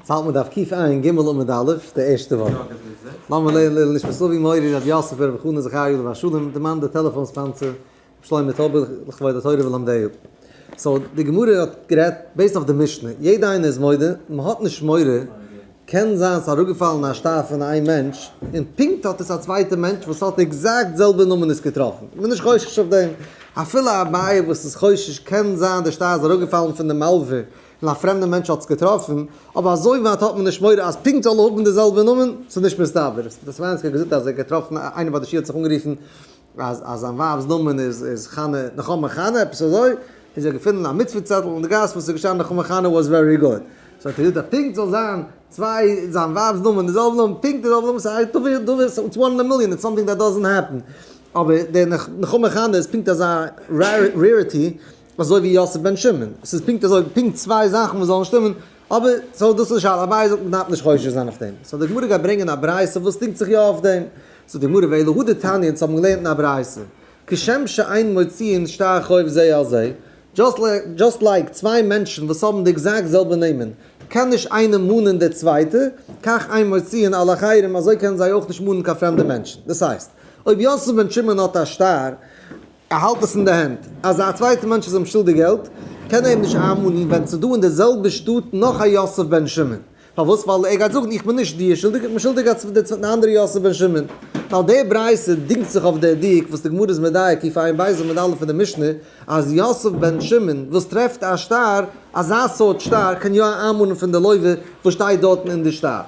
יעצט האלט מען דף קע"ג עמוד א', די ערשטע ווארט. לאמיר לערנען לעילוי נשמת אבי מורי רבי יוסף ברבי חנא זכריה עליו השלום, די מאן די טעלעפאן sponsor, רבי שלמה טויבער לכבוד התורה ולומדיה. so די גמרא האט גערעדט based אויף די משנה, יעדע איינער איז מודה, מען האט נישט מורא, קען זיין ס'איז אראפגעפאלן א שטר פון איין מענטש, און פונקט האט עס א צווייטע מענטש וואס האט exact זעלבע נאמען עס געטראפן, מען איז נישט חושש אויף דעם, אפילו אביי וואס איז חושש קען זיין די שטר איז אראפגעפאלן פון די מלווה און א פרעמדע מענטש האט עס געטראפן, אבער אזוי ווייט האט מען נישט מורא אז פונקט זאל האבן די זעלבע נאמען, ס'איז נישט מסתבר. דער סמארנסקער האט געזאגט אז ער האט געטראפן איינער ביי די שול האט זיך אנגערופן אז אז זיין ווייב'ס נאמען איז איז חנה נחמה חנה עפעס אזוי, און זי האט געפונען א מצוה צעטל אין די גאס וואס איז געשטאנען נחמה חנה was very good. so האט ער געזאגט אז פונקט זאל זיין צוויי זיין ווייב'ס נאמען די זעלבע נאמען פונקט די זעלבע נאמען ס'איז א דבר it's one in a million it's something that doesn't happen. אבער דער נחמה חנה איז פונקט אזא rarity אזוי ווי יוסף בן שמעון, ס'איז פונקט אזוי, פונקט צוויי זאכן וואס זאלן שטימען, אבער so דאס איז די שאלה, אביי זאגט מ'דארף נישט חושש זיין אויף דעם, so די גמרא גייט ברענגען א ברייתא וואס דינגט זיך יא אויף דעם, זאגט די גמרא ואלא הא דתניא, אונז האבן געלערנט אין א ברייתא, כשם שאין מוציאין שטר חוב זה על זה, just like צוויי מענטשן וואס האבן די exact זעלבע נעמען, קען נישט איינער מאנען די צווייטע, כך אין מוציאין על אחרים, אזוי קענען זיי אויך נישט מאנען קיין פרעמדע מענטשן, דאס הייסט, אויב יוסף בן שמעון האט א שטר, ער האלט עס אין די הענט, אז א צווייטער מענטש איז אים שולדיג געלט, קען ער אים נישט איינמאנען ווען ס'איז דא אין די זעלבע שטאט נאך א יוסף בן שמעון. פארוואס? ווייל ער גייט זאגן איך בין נישט דיר שולדיג, איך בין שולדיג די אנדערע יוסף בן שמעון. ווייל די ברייתא דינגט זיך אויף די דיוק וואס די גמרא איז מדייק קע"ב עמוד א' פון די משנה, אז יוסף בן שמעון וואס טרעפט א שטר, אזא סארט שטר, קען יא איינמאנען פון די לווה וואס שטייט דארטן אין די שטר.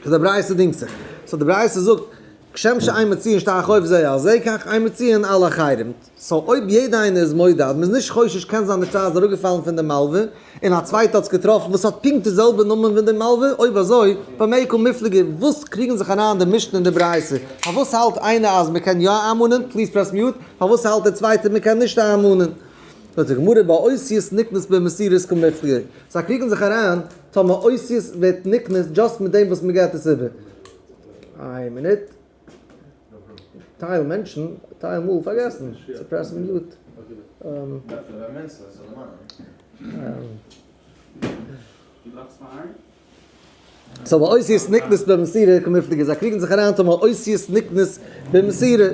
so די ברייתא דינגט זיך. so די ברייתא זאגט, כשם שאין מוציאין שטר חוב זה על זה, כך אין מוציאין על אחרים. so אויב יעדע איינער איז מודה אז מ'איז נישט חושש קען זיין די שטר איז אראפגעפאלן פון די מלווה, און א צווייטער האט עס געטראפן וואס האט פונקט די זעלבע נאמען ווי די מלווה, אויב אזוי, במה קא מיפלגי, וואס קריגן זיך אריין די משנה און די ברייתא? פארוואס האלט איינער אז מ'קען יא איינמאנען, please press mute, פארוואס האלט דער צווייטער מ'קען נישט איינמאנען? זאגט די גמרא באותיות נקנית במסירה קמיפלגי, זיי קריגן זיך אריין טאמער אותיות ווערט נקנית just מיט דעם וואס מ'געט עס איבער. איין מינוט. טייל מענטשן טייל מאל פארגעסן צו press ן mute. so באותיות נקנית במסירה קמיפלגי, זיי קריגן זיך אריין טאמער אותיות נקנית במסירה.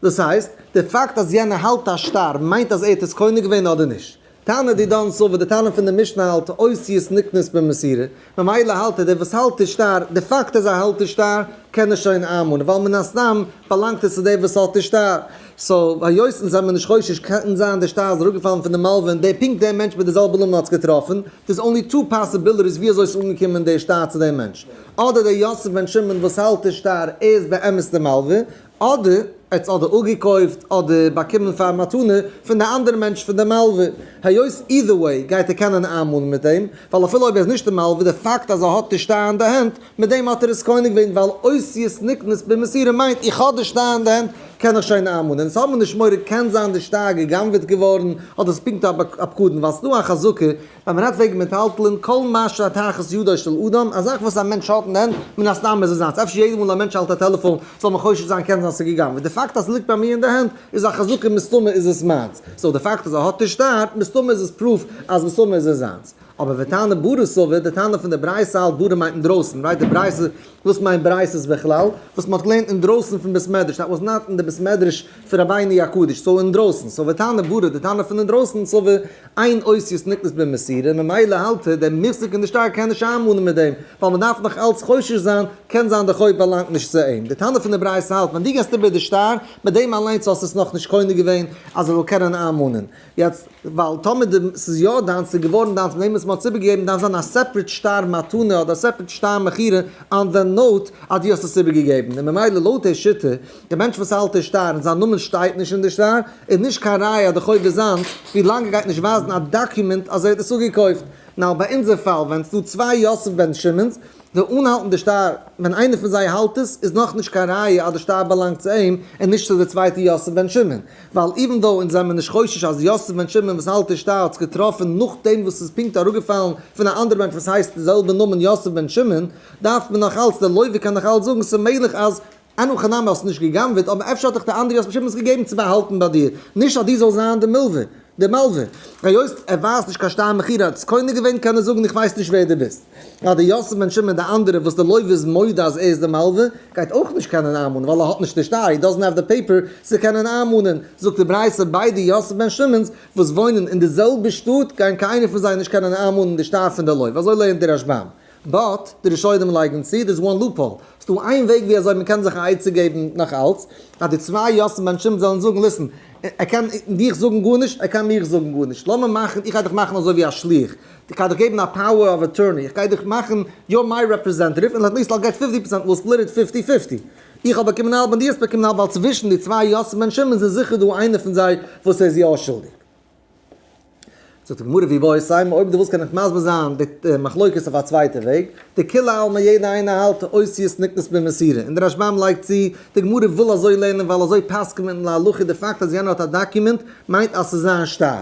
דאס הייסט, די פאקט אז יענער האלט א שטר מיינט אז ער האט עס קונה געווען אדער נישט? תנא דידן סבר, די תנא פון די משנה האלט אותיות נקנית במסירה, ממילא האלט ער דער וואס האלט די שטר, די פאקט אז ער האלט די שטר קען ער שוין איינמאנען, ווייל מן הסתם באלאנגט עס צו דער וואס האט די שטר, so היות אונז זעמיר נישט חושש קען זיין די שטר איז אראפגעפאלן פון די מלווה און דער פונקט דער מענטש מיט די זעלבע נאמען האט עס געטראפן, there's only two possibilities ווי אזוי ס'איז אנגעקומען די שטר צו דעם מענטש, אדער דער יוסף בן שמעון וואס האלט די שטר ער איז באמת די מלווה, אדער ער האט עס אדער אפגעקויפט אדער באקומען פאר מתנה פון די אנדערע מענטש פון די מלווה, היות either way גייט ער קענען איינמאנען מיט דעם, ווייל אפילו אויב ער איז נישט די מלווה די פאקט אז ער האט די שטר אין די הענט, מיט דעם האט ער עס קונה געווען ווייל אותיות נקנית במסירה מיינט איך האב די שטר אין די הענט קען איך שוין איינמאנען, אונז האבן נישט מורא קען זיין די שטר גע'גנב'עט געווארן אדער ס'איז פונקט א פקדון ווייל ס'דא א חזקה ווען מ'רעדט וועגן מטלטלין, כל מה שתחת ידו של אדם, א זאך וואס א מענטש האלט אין די הענט, מן הסתם איז עס זיינס. אפשר יעדע מאל א מענטש האלט א טעלעפאן, זאל מען חושש זיין קען זיין ס'איז גע'גנב'עט. די פאקט אז ס'ליגט ביי מיר אין די הענט, איז א חזקה מסתמא איז עס מיינס. so די פאקט אז ער האט די שטר, מסתמא איז עס proof אז מסתמא איז עס זיינס. אבער ותנא ברא סבר, די תנא פון די ברייתא האלט ברא מיינט אינדרויסן, right? די ברייתא, וואס מיינט ברייתות בכלל? וואס מ'האט געלערנט אינדרויסן פון בית מדרש, that was not אין די בית מדרש פון רבינו הקדוש, so אינדרויסן, so ותנא ברא, די תנא פון אינדרויסן, סבר אין אותיות נקנית במסירה, ממילא האלט ער, דער מוחזק אין די שטר קען נישט איינמאנען מיט דעם, ווייל מען דארף נאך אלץ חושש זיין, קען זיין די חוב באלאנגט נישט צו אים. די תנא פון די ברייתא האלט, ווען דו געסט איבער די שטר, מיט דעם אליינס האסטו עס נאכנישט קונה געווען, אז ער זאל קענען איינמאנען. יעצט, ווייל טאמער די, ס'איז יא דיינס, ס'איז געווארן דיינס מיט דעם וואס מ'האט עס איבערגעגעבן, דארף זיין א separate שטר מתנה אדער א separate שטר מכירה on the note אז דו האסט עס איבערגעגעבן, און ממילא לויט די שיטה, די מענטש וואס האלט די שטר און זיין נאמען שטייט נישט אין די שטר, איז נישט קיין ראיה אז די חוב איז זיינס, ווי לאנג ער גייט נישט ווייזן א דאקומענט אז ער האט עס אפגעקויפט. now ביי אונזער פאל ווען ס'דא צוויי יוסף בן שמעון'ס, די אנהאלטן די שטר ווען איינער פון זיי האלט עס, איז נאכנישט קיין ראיה אז די שטר באלאנגט צו אים און נישט צו די צווייטע יוסף בן שמעון. ווייל even though אונז זעמיר נישט חושש אז יוסף בן שמעון וואס האלט די שטר האט עס געטראפן נאכדעם וואס ס'איז פונקט אראפגעפאלן פון א אנדערע מענטש וואס הייסט די זעלבע נאמען יוסף בן שמעון, דארף מען נאך אלץ, דער לווה קען נאך אלץ זאגן ס'מעגליך אז אין הכי נמי האסט נישט גע'גנב'עט אבער אפשר האט דיך דער אנדערע יוסף בן שמעון עס געגעבן צו באהאלטן ביי דיר, נישט אז דו זאלסט זיין די מלווה, דער מלווה. היות ער ווייזט נישט קיין שטר מכירה האט עס קונה געווען קען ער זאגן איך ווייס נישט ווער דו ביסט. אז די יוסף בן שמעון די אנדערע וואס די לוה איז מודה אז ער איז די מלווה, גייט אויך נישט קענען איינמאנען ווייל ער האט נישט די שטר, he doesn't have the paper צו קענען איינמאנען. זאגט די ברייתא ביידע יוסף בן שמעון'ס וואס וואוינען אין די זעלבע שטאט גייען קיינער פון זיי נישט קענען איינמאנען די שטר פון די לוה, אזוי לערנט די רשב"ם. But, די ראשונים לייגן צו, there's one loophole. ס'דא איין וועג ווי אזוי מ'קען זיך א עצה געבן נאך אלץ, אז די צוויי יוסף בן שמעון זאלן זאגן listen, ער קען דיך זאגן גארנישט, ער קען מיך זאגן גארנישט, לאמיר מאכן, איך גיי דיך מאכן אזוי ווי א שליח, איך גיי דיך געבן א power of attorney, איך גיי דיך מאכן you're my representative, און at least I'll get 50%, we'll split it fifty fifty. איך האב באקומען האלב און דו האסט באקומען האלב ווייל צווישן די צוויי יוסף בן שמעון איז זיכער דא איינער פון זיי וואס ער איז יא שולדיג. זאגט די גמרא ואיבעית אימא, אויב דו ווילסט קען איך מסביר זיין די מחלוקת אויף א צווייטע וועג, דכולי עלמא יעדע איינער האלט אותיות נקנות במסירה, און די רשב"ם לייגט צו, די גמרא וויל אזוי לערנען ווייל אזוי פסק'נט מען להלכה די פאקט אז יענער האט א דאקומענט מיינט אז ס'איז זיין שטר.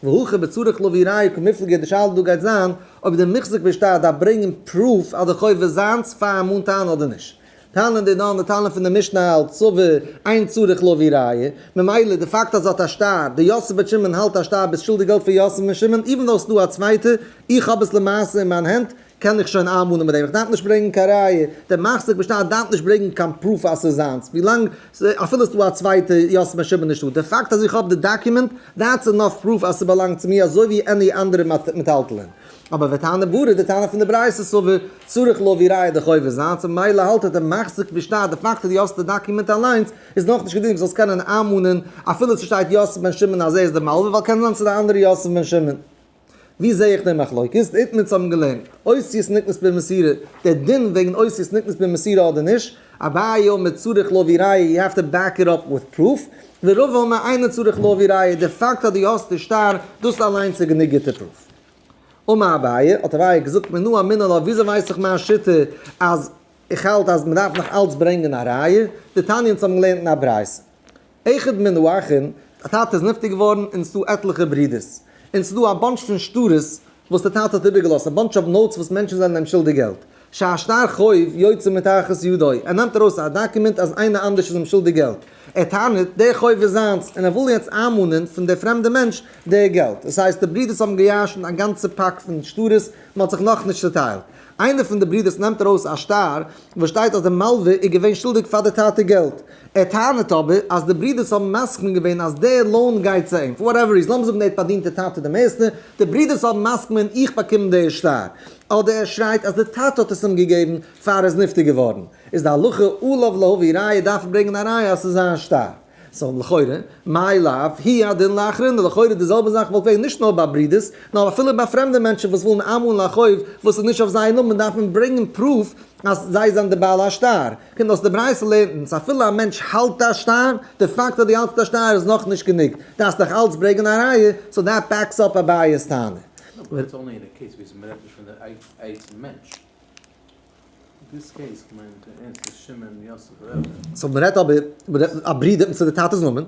והכא בצריך להביא ראיה קמיפלגי די שאלה דא גייט זיין אויב די מוחזק בשטר דארף ברענגען proof אז די חוב איז זיינס פאר ער מאנט איין אדער נישט. תנא דידן די תנא פון די משנה האלט סבר אין צריך להביא ראיה, ממילא די פאקט אז האט א שטר, די יוסף בן שמעון האלט א שטר ביסט שולדיג געלט פאר יוסף בן שמעון even though ס'דא א צווייטע, איך האב עס למעשה אין מיין הענט, קען איך שוין איינמאנען מיט דעם, איך דארף נישט ברענגען קיין ראיה, דער מחזיק בשטר דארף נישט ברענגען קיין proof אז ס'איז זיינס, ווילאנג אפילו ס'דא א צווייטע יוסף בן שמעון נישטא, די פאקט אז איך האב די דאקומענט, that's enough proof אז ס'באלאנגט צו מיר אזוי ווי any אנדערע מטלטלין. אבער ותנא ברא, די טענה פון די ברייתא סבר צריך להביא ראיה די חוב איז זיינס, און ממילא האלט ער די מחזיק בשטר, די פאקט אז דו האסט די דאקומענט אליינס איז נאכנישט גענוג זאלסט קענען איינמאנען אפילו ס'שטייט יוסף בן שמעון אז ער איז די מלווה ווייל קען זיין ס'איז די אנדערע יוסף בן שמעון. ווי זעה איך די מחלוקת? איתמר אונז האבן געלערנט אותיות נקנות במסירה, דער דין וועגן אותיות נקנות במסירה אדער נישט, אביי אומר צריך להביא ראיה you have to back it up with proof, ורבא אומר אינו צריך להביא ראיה, די פאקט אז דו האסט די שטר דאס אליינס איז גענוג גוטע proof. אמר אביי, האט אביי געזאגט מנא אמינא לה, וויאזוי ווייס איך מיין שיטה אז איך האלט אז מען דארף נאך אלץ ברענגען א ראיה, דתניא אונז האבן געלערנט אין א ברייתא. אחד מן האחין, א טאטע איז נפטר געווארן און ס'דא עטליכע ברודערס, און ס'דא א bunch פון שטרות וואס די טאטע האט איבערגעלאזט, א bunch of notes וואס מענטשן זענען אים שולדיג געלט. שהשטר חוב יוצא מתחת ידו, ער נעמט ארויס א דאקומענט אז איינער אנדערש איז אים שולדיג געלט, ער טענה'ט דער חוב איז זיינס און ער וויל יעצט איינמאנען פון דער פרעמדע מענטש דער געלט, דאס הייסט די ברודערס האבן געירשנט א גאנצע פאק פון שטרות, מען האט זיך נאכנישט צוטיילט. איינער פון די ברודערס נעמט ארויס א שטר וואס שטייט אז דער מלווה איז געווען שולדיג פאר די טאטע געלט, ער טענה'ט אבער אז די ברודערס האבן מסכים געווען אז דער loan גייט צו אים, for whatever reason, לאמיר זאגן ער האט באדינט די טאטע די מערסטע, די ברודערס האבן מסכים געווען איך באקום דער שטר. אדער ער שרייט אז די טאטע האט עס אים געגעבן פאר ער איז נפטר געווארן, איז די הלכה עליו להביא ראיה דארף ער ברענגען א ראיה אז ס'איז זיין שטר. So לכאורה, מאי לאו, הוא הדין לאחרינא, לכאורה די זעלבע זאך וואלט געווען נישט נאר ביי ברודערס, נאר אפילו ביי פרעמדע מענטשן וואס ווילן איינמאנען א חוב וואס איז נישט אויף זייער נאמען דארף מען ברענגען proof אז זיי זענען די בעל השטר. קומט אויס די ברייתא לערנט אונז אפילו א מענטש האלט א שטר, די פאקט אז דו האלטסט א שטר איז נאכנישט גענוג, דארפסט נאך אלץ ברענגען א ראיה, so that backs up אביי'ס טענה. No, but it's only in a case ווי מ'רעדט נישט פון די עצם מענטש. This case כ'מיין די ערנסטע שמעון יוסף רעבע. So מ'רעדט אבער א ברודער מיט די טאטע'ס נאמען,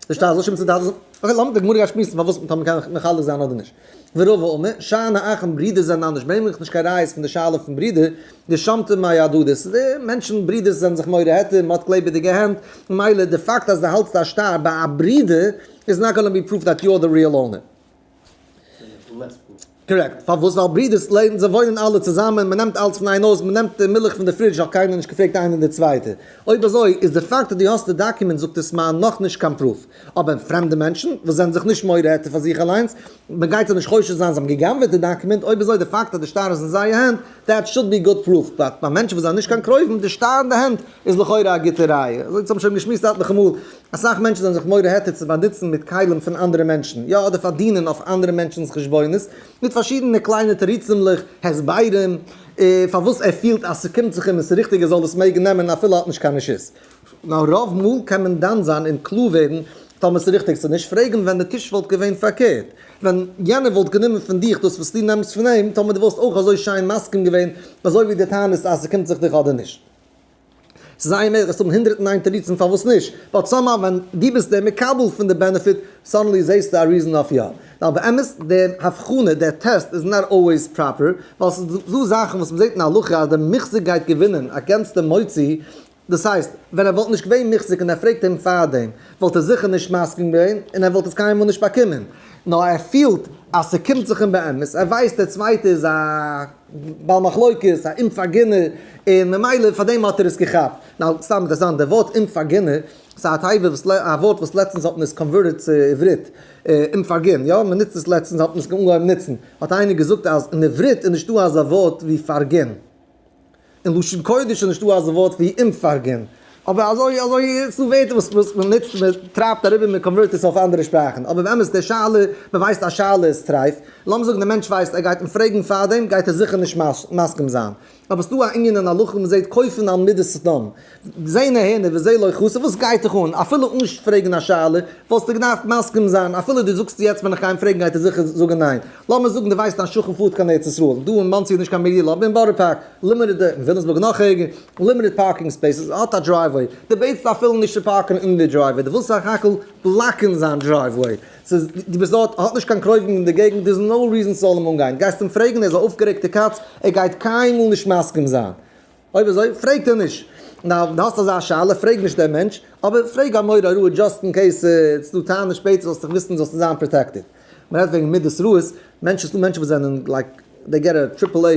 די שטר זאל שטימען צו די טאטע'ס נאמען. Okay לאמיר די גמרא גייט שמועסן פארוואס מ'טאר מ'קען מחלק זיין אדער נישט. ורבא אמר, שאני אחין ברידער זענען אנדערש, ברענג מיך נישט קיין ראיות פון די שאלה פון ברידער, דשמטי מהדדי, די מענטשן ברידערס זענען זיך מורה היתר, מ'האט קלעבעדיגע הענט, ממילא די פאקט אז די האלטסט א שטר ביי א ברודער איז not gonna be proof that you are the real owner. Correct. פארוואס? ווייל ברידערס לעבן, זיי וואוינען אלע צוזאמען, מען נעמט אלץ פון איין הויז, מען נעמט די מילך פון די fridge, האט קיינער נישט געפרעגט איינער די צווייטע. אויב אזוי איז די פאקט אז דו האסט די דאקומענט זאגט עס מיר נאכנישט קיין proof. אבער פרעמדע מענטשן וואס זענען זיך נישט מורה היתר פאר זיך אליינס, מען גייט זיי נישט חושד זיין זיי האבן גע'גנב'עט די דאקומענט, אויב אזוי די פאקט אז די שטר איז אין זייער הענט, that should be good proof. But ביי מענטשן וואס זענען נישט קיין קרובים, די שטר אין די הענט איז לכאורה א גוטע ראיה. אזוי אונז האבן שוין געשמועסט עטליכע מאל, אסאך מענטשן זענען זיך מורה היתר צו באנוצן מיט כלים פון אנדערע מענטשן, יא אדער פארדינען אויף אנדערע מענטשנ'ס חשבונות, מיט פארשידענע קליינע תירוצים'לעך, הסברים, פארוואס ער פילט אז ס'קומט זיך אים און ס'ריכטיג ער זאל עס מעגן נעמען אפילו ער האט נישט קיין רשות. נאר רוב מאל קען מען דן זיין און קלאר ווערן טאמער ס'איז ריכטיג צו נישט, פרעגן ווען די טיש וואלט געווען פארקערט, ווען יענער וואלט גענומען פון דיך דאס וואס דו נעמסט פון אים, טאמער דו וואלסט אויך אזוי שיין מסכים געווען אזוי ווי דו טענה'סט אז ס'קומט זיך דיך אדער נישט. ס'איז זייער מעגליך עס האבן 109 תירוצים פארוואס נישט, but somehow ווען דו ביסט דער מקבל פון די benefit, suddenly זעסטו א reason אויף יא. נאר באמת דער הבחנה, דער test איז not always proper, ווייל ס'איז דא זאכן וואס מ'זעט אין הלכה אז דער מוחזק גייט געווינען against דעם מוציא, דאס הייסט, ווען ער וואלט נישט געווען מוחזק און ער פרעגט אים פארדעם, וואלט ער זיכער נישט מסכים געווען און ער וואלט עס קיינמאל נישט באקומען. נאר ער פילט אז ס'קומט זיך אים באמת, ער ווייסט דער צווייטער איז א בעל מחלוקת, א אומפארגינער, און ממילא פאר דעם האט ער עס געכאפט. Now, סתם אינטערעסאנט, דער ווארט אומפארגינער, ס'איז א תיבה וואס א ווארט וואס לעצטנס האט מען עס converted צו עברית, אומפארגין, יא, מען נוצט עס לעצטנס האט מען עס אנגעהויבן נוצן, האט איינער געזאגט אז אין עברית איז נישטא אזא ווארט ווי פארגין. אין לשון קודש איז נישטא אזא ווארט ווי אומפארגין, אבער אזוי אזוי איז דא ווערטער וואס וואס מען נוצט מען טרייבט אריבער מען convert עס אויף אנדערע שפראכן, אבער באמת די שאלה, מען ווייסט א שאלה איז טרייף, לאמיר זאגן די מענטש ווייסט ער גייט אים פרעגן פארדעם גייט ער זיכער נישט מסכים זיין, אבער ס'דא א ענין אין הלכה מען זעט כופין על מידת סדום, זה נהנה וזה לא חסר, וואס גייט דיך אן, אפילו אן פרעגן א שאלה וואלסטו געדארפט מסכים זיין, אפילו דו זאגסט יעצט ווען איך גיי אים פרעגן גייט ער זיכער זאגן ניין, לאמיר זאגן דו ווייסט דיין שכן פארט קיין ארץ ישראל, דא אין מאנסי איז נישט קיין big deal אבער אין בארא פארק, limited, אין וויליאמסבורג נאך ערגער, limited parking spaces, ער האט א driveway, דו בעטסט אפילו נישט צו פארקן אין די driveway, דו ווילסט סך הכל בלאקן זיין driveway, ס'איז, דו ביסט דארט, ער האט נישט קיין קרובים אין די געגנט, there's no reason ס'זאל אים אנגיין, גייסט אים פרעגן, ער איז א אויפגערעגטע קאץ, ער גייט קיינמאל נישט מסכים זיין. אויב אזוי פרעגט ער נישט. Now, דו האסט אזא שאלה, פרעג נישט דעם מענטש, אבער פרעג א מורה הוראה just in case ס'איז דא טענות שפעטער זאלסט דיך וויסן זאלסטו זיין protected. מ'רעדט וועגן מידות רעות, מענטשן, ס'דא מענטשן וואס זענען like they get a triple A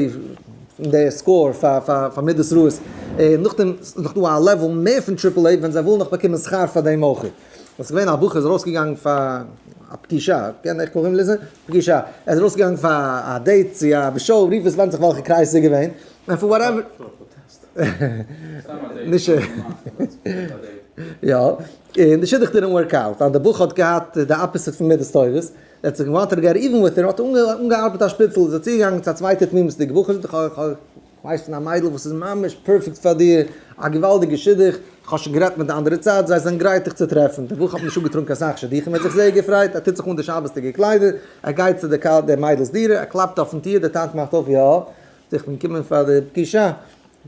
אין די score פאר פאר מידות רעות, און נאכדעם איז נאך דא א level מער פון triple A ווען זיי ווילן נאך באקומען שכר פאר דעם אויך. עס איז געווען א בחור איז ארויסגעגאנגען פאר א פגישה, קען איך קוראים לזה? פגישה, ער איז ארויסגעגאנגען פאר א date צו א show, רוף עס ווענדט זיך וועלכע קרייז ס'איז געווען, און for whatever. נישט יא, און די שידוך didn't work out, ווייל די בחור האט געהאט די opposite פון מידות טובות, ער האט זיך געוואלט get even with her, האט אנגעארבעט א שפיצל, איז ער צוגעגאנגען צו א צווייטע תמימות'דיגע בחור, זאגט ער איך ווייס פון א מיידל וואס איז ממש perfect פאר דיר, א געוואלדיגע שידוך, איך האב שוין גערעדט מיט די אנדערע צד, זיי זענען גרייט דיך צו טרעפן. דער בחור האט נישט אפגעטראגן קיין סאך שידוכים, ער האט זיך זייער געפרייט, ער טוט זיך אן די שבת'דיגע קליידער, ער גייט צו די מיידל'ס דירה, ער קלאפט אויפן טיר, די טאנט מאכט אויף, יא, איך בין געקומען פאר די פגישה,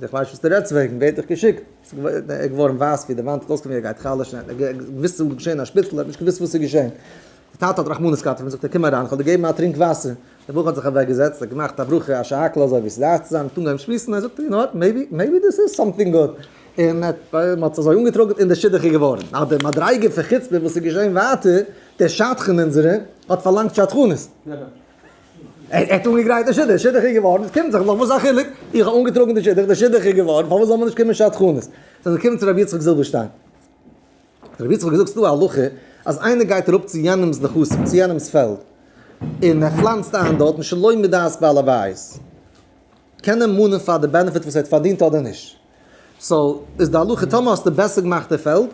איך ווייס נישט וואס דו רעדסט וועגן, ווער האט דיך געשיקט? ער איז געווארן ווייס ווי די וואנט, האט אויסגעזען ווי ער גייט חלש'ן, ער האט געוואוסט ס'איז געשען א שפיצל, ער האט נישט געוואוסט וואס איז געשען. די טאטע האט רחמנות געהאט אויף אים, זאגט ער, קום אריין, איך וועל דיר געבן א טרינק וואסער. דער בחור האט זיך אוועקגעזעצט, האט געמאכט א ברכה, א שהכל אזוי ווי ס'דארף צו זיין, האט אנגעהויבן שמועסן, ער זאגט, you know what, maybe, maybe this is something good. און מען האט זיך אזוי אנגעטראגן און די שידוך איז געווארן. נאר די מדריגה פון חוצפה וואס איז געשען ווייטער, דער שדכן אונזערע האט פארלאנגט שדכנות. ער האט אנגעגרייט די שידוך, שידוך איז געווארן, עס קומט זיך נאך, וואס איז א חילוק? איך האב אנגעטראגן די שידוך, די שידוך איז געווארן, פארוואס זאל מען נישט קומען שדכנות? זיי זענען געקומען צו רבי יצחק זילבערשטיין. האט רבי יצחק געזאגט, ס'איז דא א הלכה אז איינער גייט אראפ צו יענעמ'ס נכסים, צו יענעמ'ס פעלד, און ער פלאנצט איין דארטן שלא מדעת בעל הבית, קען ער מאנען פאר די benefit וואס ער האט פארדינט אדער נישט? So איז די הלכה טאמער האסטו בעסער געמאכט די פעלד,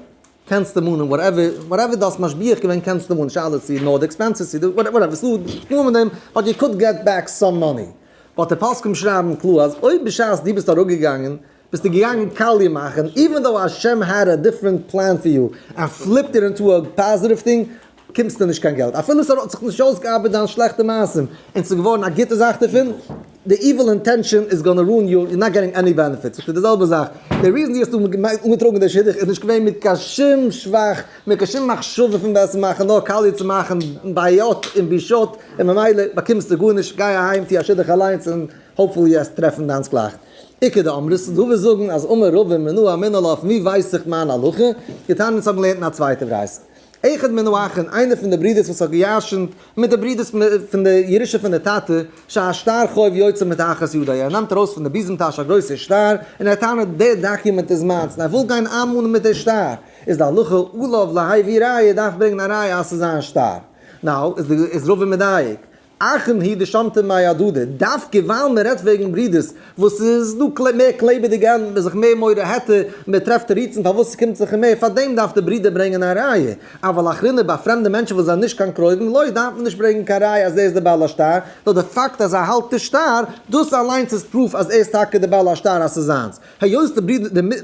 קענסטו מאנען whatever, whatever דו האסט משביח געווען קענסטו מאנען, שאלה צו נאר די expenses צו די whatever, ס'דא תנאים אין דעם, but you could get back some money. But די פוסקים שרייבן קלאר אז אויב בשעת דו ביסט אראפגעגאנגען ביסטו געגאנגען קאליע מאכן, even though השם had a different plan for you and flipped it into a positive thing, באקומסטו נישט קיין געלט, אפילו ס'האט זיך נישט אויסגעארבעט דיין שלעכטע מעשים און ס'איז געווארן א גוטע זאך דערפון, די evil intention is gonna ruin you, you're not getting any benefit, ס'איז די זעלבע זאך, די reason דו האסט אנגעטראגן די שידוך איז נישט געווען מיט קיין שום שבח, מיט קיין שום מחשבה פון בעסער מאכן, נאר קאליע צו מאכן בעיות און בושות, און ממילא באקומסטו גארנישט, גיי אהיים טו א שידוך אליינס און hopefully וועסט טרעפן דיינס גלייכן. איכא דאמרי, ס'איז דא וואס זאגן אז אמר רבא מנא אמינא לה פון ווי ווייס איך מיין הלכה, דתניא אונז האבן געלערנט אין א צווייטע ברייתא. אחד מן האחין, איינער פון די ברידערס וואס האט געירשנט מיט די ברידערס פון די ירושה פון די טאטע, שהשטר חוב יוצא מתחת ידו, ער נעמט ארויס פון די בוזעם טאש א גרויסע שטר, און ער טענה'ט דער דאקומענט איז מיינס, און ער וויל גיין איינמאנען מיט דער שטר, איז די הלכה עליו להביא ראיה, דארף ברענגען א ראיה אז ס'איז זיין שטר. Now, איז רבא מדייק. אחין הוא דשמטי מהדדי, דווקא ווייל מען רעדט וועגן ברידערס וואס ס'איז דא מער קלעבעדיגע הענט, מען איז זיך מער מורה היתר, מען טרעפט תירוצים פארוואס ס'קומט זיך אים מער, פארדעם דארף די ברודער ברענגען א ראיה, אבל לאחריני ביי פרעמדע מענטשן וואס זענען נישט קיין קרובים לא דארף מען נישט ברענגען קיין ראיה אז ער איז די בעל השטר, נאר די פאקט אז ער האלט די שטר, דאס אליינס איז proof אז ער איז טאקע די בעל השטר אז ס'איז זיינס. היות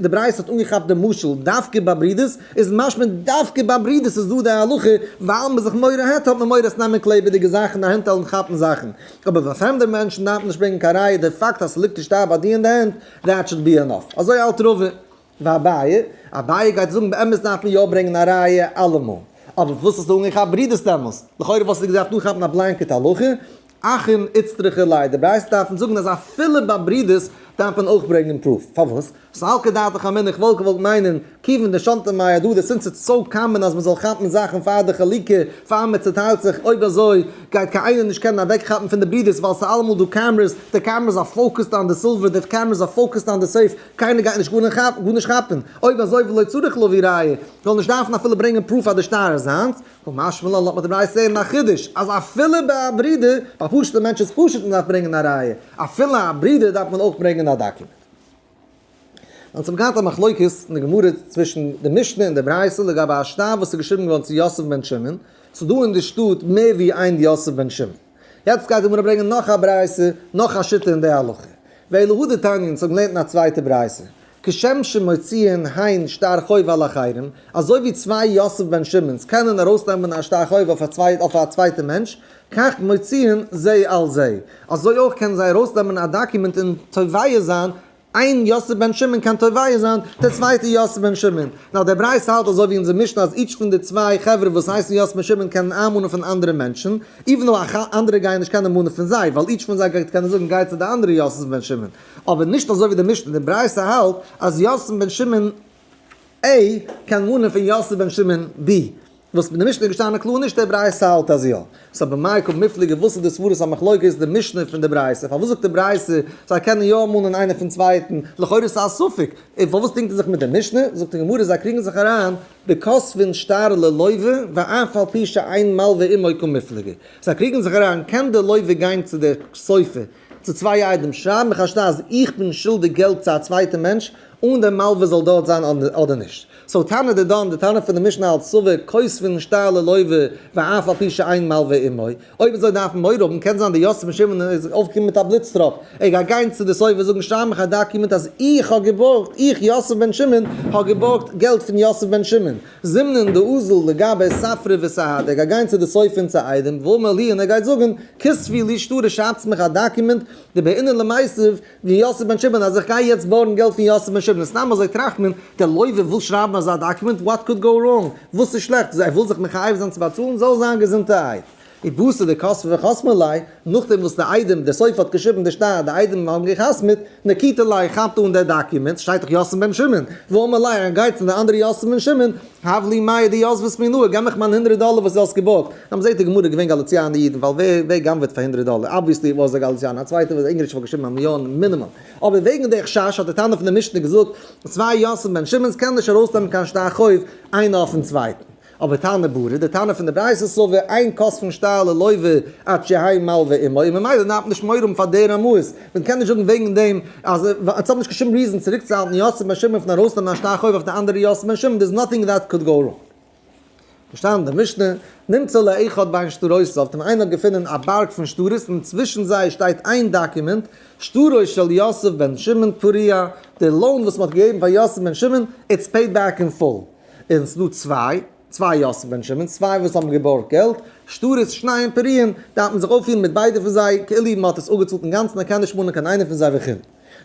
די ברייתא האט אנגעכאפט די משל דווקא ביי ברידערס, איז משמע דווקא ביי ברידערס איז דא די הלכה, ווייל מ'איז זיך מורה היתר האט מען מורא עס נעמען קלעבעדיגע זאכן אהינטעל און כאפן זאכן, אבער ביי פרעמדע מענטשן דארף מען נישט ברענגען קיין ראיה, די פאקט אז ס'ליגט די שטר ביי דיר אין די הענט, that should be enough. אזוי האלט רבא. ואביי, אביי גייט זאגן באמת דארף מען יא ברענגען א ראיה אלעמאל. אבער וואס האסטו אנגעכאפט ברידערס דעמאלס? לכאורה וואלסטו געדארפט אנכאפן א blanket הלכה, אחים איצטריכא ליה, די ברייתא דארף אונז זאגן אז אפילו ביי ברידערס דארף מען אויך ברענגען proof, פארוואס? סלקא דעתך אמינא איך וואלט געוואלט מיינען כיוון דשנתא מיא הדדי, since it's so common אז מ'זאל כאפן זאכן פאר די חלוקה, פאר מ'צוטיילט זיך, אויב אזוי גייט קיין איינער נישט קענען אוועקכאפן פון די ברידערס ווייל ס'איז אלעמאל דא cameras, די cameras are focused on די silver, די cameras are focused on די safe, קיינער גייט נישט גארנישט כאפן, אויב אזוי ולא צריך להביא ראיה, זאל נישט דארפן אפילו ברענגען proof אז די שטר איז זיינס, קא משמע לן לאזט מען די ברייתא זעהן א חידוש, אז אפילו ביי א ברודער, ביי פשוט'ע מענטש איז פשוט מען דארף ברענגען א ראיה, אפילו א ברודער דארף מען אויך ברענגען א document. אונז האבן געהאט א מחלוקת אין די גמרא צווישן די משנה און די ברייתא לגבי א שטר וואס איז געשריבן געווארן צו יוסף בן שמעון, ס'איז דא אין די שטאט מער ווי איין יוסף בן שמעון. יעצט גייט די גמרא ברענגען נאך א ברייתא, נאך א שיטה אין די הלכה. ואלא הא דתניא, אונז האבן געלערנט אין א צווייטע ברייתא, כשם שמוציאין הן שטר חוב על אחרים, אזוי ווי צוויי יוסף בן שמעון'ס קענען ארויסנעמען א שטר חוב אויף א צווייטע מענטש, כך מוציאין זה על זה, אזוי אויך קענען זיי ארויסנעמען א document און תובע זיין, איין יוסף בן שמעון קען תובע זיין דער צווייטער יוסף בן שמעון. נאר דער ברייתא האלט אזוי ווי אונזער משנה אז each פון די צוויי חברה וואס הייסן יוסף בן שמעון קענען איינמאנען פון אנדערע מענטשן, even though אנדערע גייען נישט קענען מאנען פון זיי, ווייל each פון זיי גייט קענען זאגן גיי צו די אנדערע יוסף בן שמעון. אבער נישט אזוי ווי די משנה, די ברייתא האלט אז יוסף בן שמעון A קען מאנען פון יוסף בן שמעון B, וואס אין די משנה איז געשטאנען קלאר נישט די ברייתא האלט אז יא. סא במאי קא מיפלגי וואס איז די סברת המחלוקת די משנה פון די ברייתא? פארוואס זאגט די ברייתא זיי קענען יא מאנען איינער פון צווייטן? לכאורה איז עס א ספק. און פארוואס דינגט ער זיך מיט די משנה? זאגט די גמרא זיי קריגן זיך אריין בכותבין שטר ללוה ואף על פי שאין מלוה עמו קא מיפלגי. זיי קריגן זיך אריין קען די לוה גיין צו די סופר צו צוויי עדים שרייב מיך א שטר אז איך בין שולדיג געלט צו א צווייטע מענטש אן דער מלווה זאל דארט זיין אדער נישט. so תנא דידן, די תנא פון די משנה האלט סבר כותבין שטר ללוה ואף על פי שאין מלווה עמו. אויב אזוי דארף מען מורא האבן, קען זיין די יוסף בן שמעון איז אויפגעקומען מיט א בליץ טראפ, ער גייט גיין צו די סופר זאגן שרייב מיך א document אז איך האב געבארגט, איך יוסף בן שמעון האב געבארגט געלט פון יוסף בן שמעון. זימנין דאזיל לגבי ספרא וסהדי, ער גייט גיין צו די סופר און צו עדים, ואמר להו און ער גייט זאגן, כתבו לי שטרא שרייבטס מיך א document, דבעינא למיתב מיוסף בן שמעון אז איך גיי יעצט בארגן געלט פון יוסף בן שמעון, סתם אזוי טראכט מען, דער לוה וויל שרייבן אזא document, what could go wrong? וואס איז שלעכט? ער וויל זיך מחייב זיין צו באצאלן, זאל זיין געזונטערהייט. ובתר דכתבי וחתמי ליה, נאכדעם וואס די עדים, דער סופר האט געשריבן די שטר, די עדים האבן געחתמעט, נקיטי ליה כאפט אן דער document, שטייט דאך יוסף בן שמעון, ואמר ליה, ער גייט צו די אנדערע יוסף בן שמעון, הב לי מאה דיתבית מינאי, געב מיך מיין הונדרעט דאלער וואס דו האסט געבארגט. דאן זעט די גמרא געווען גאליציאנע אידן, ווייל ווער ווער גנב'עט פאר הונדרעט דאלער? obviously it was א גאליציאנער, א צווייטער וואס אונגאריש וואלט געשריבן א מיליאן מינימום. אבער וועגן די חשש האט די תנא פון די משנה געזאגט, צוויי יוסף בן שמעון'ס קענען נישט ארויסנעמען קיין שטר חוב איינער אויפן צווייטן. אבער תנא ברא, די תנא פון די ברייתא סבר אין כותבין שטר ללוה עד שיהא מלוה עמו, און ממילא דארף מען נישט מורא האבן פאר די רמאות, מען קען נישט זאגן וועגן דעם אז עס האט נישט קיין שום reason צוריקצוהאלטן יוסף בן שמעון פון ארויסנעמען א שטר חוב אויף די אנדערע יוסף בן שמעון, there is nothing that could go wrong. געשטאנען אין די משנה, נמצא לאחד בין שטרותיו, טאמער איינער האט געפונען א בארג פון שטרות און צווישן זיי שטייט איין document, שטרו של יוסף בן שמעון פרוע, די loan וואס מען האט געגעבן פאר יוסף בן שמעון, it's paid back in full. און ס'דא צוויי, צוויי יוסף בן שמעון, צוויי וואס האבן געבארגט געלט, שטרות שניהם פרועים, דארף מען זיך אויפפירן מיט ביידע פון זיי, כאילו מען האט עס אפגעצאלט אינגאנצן, ער קען נישט מאנען קיין איינער פון זיי וכו'.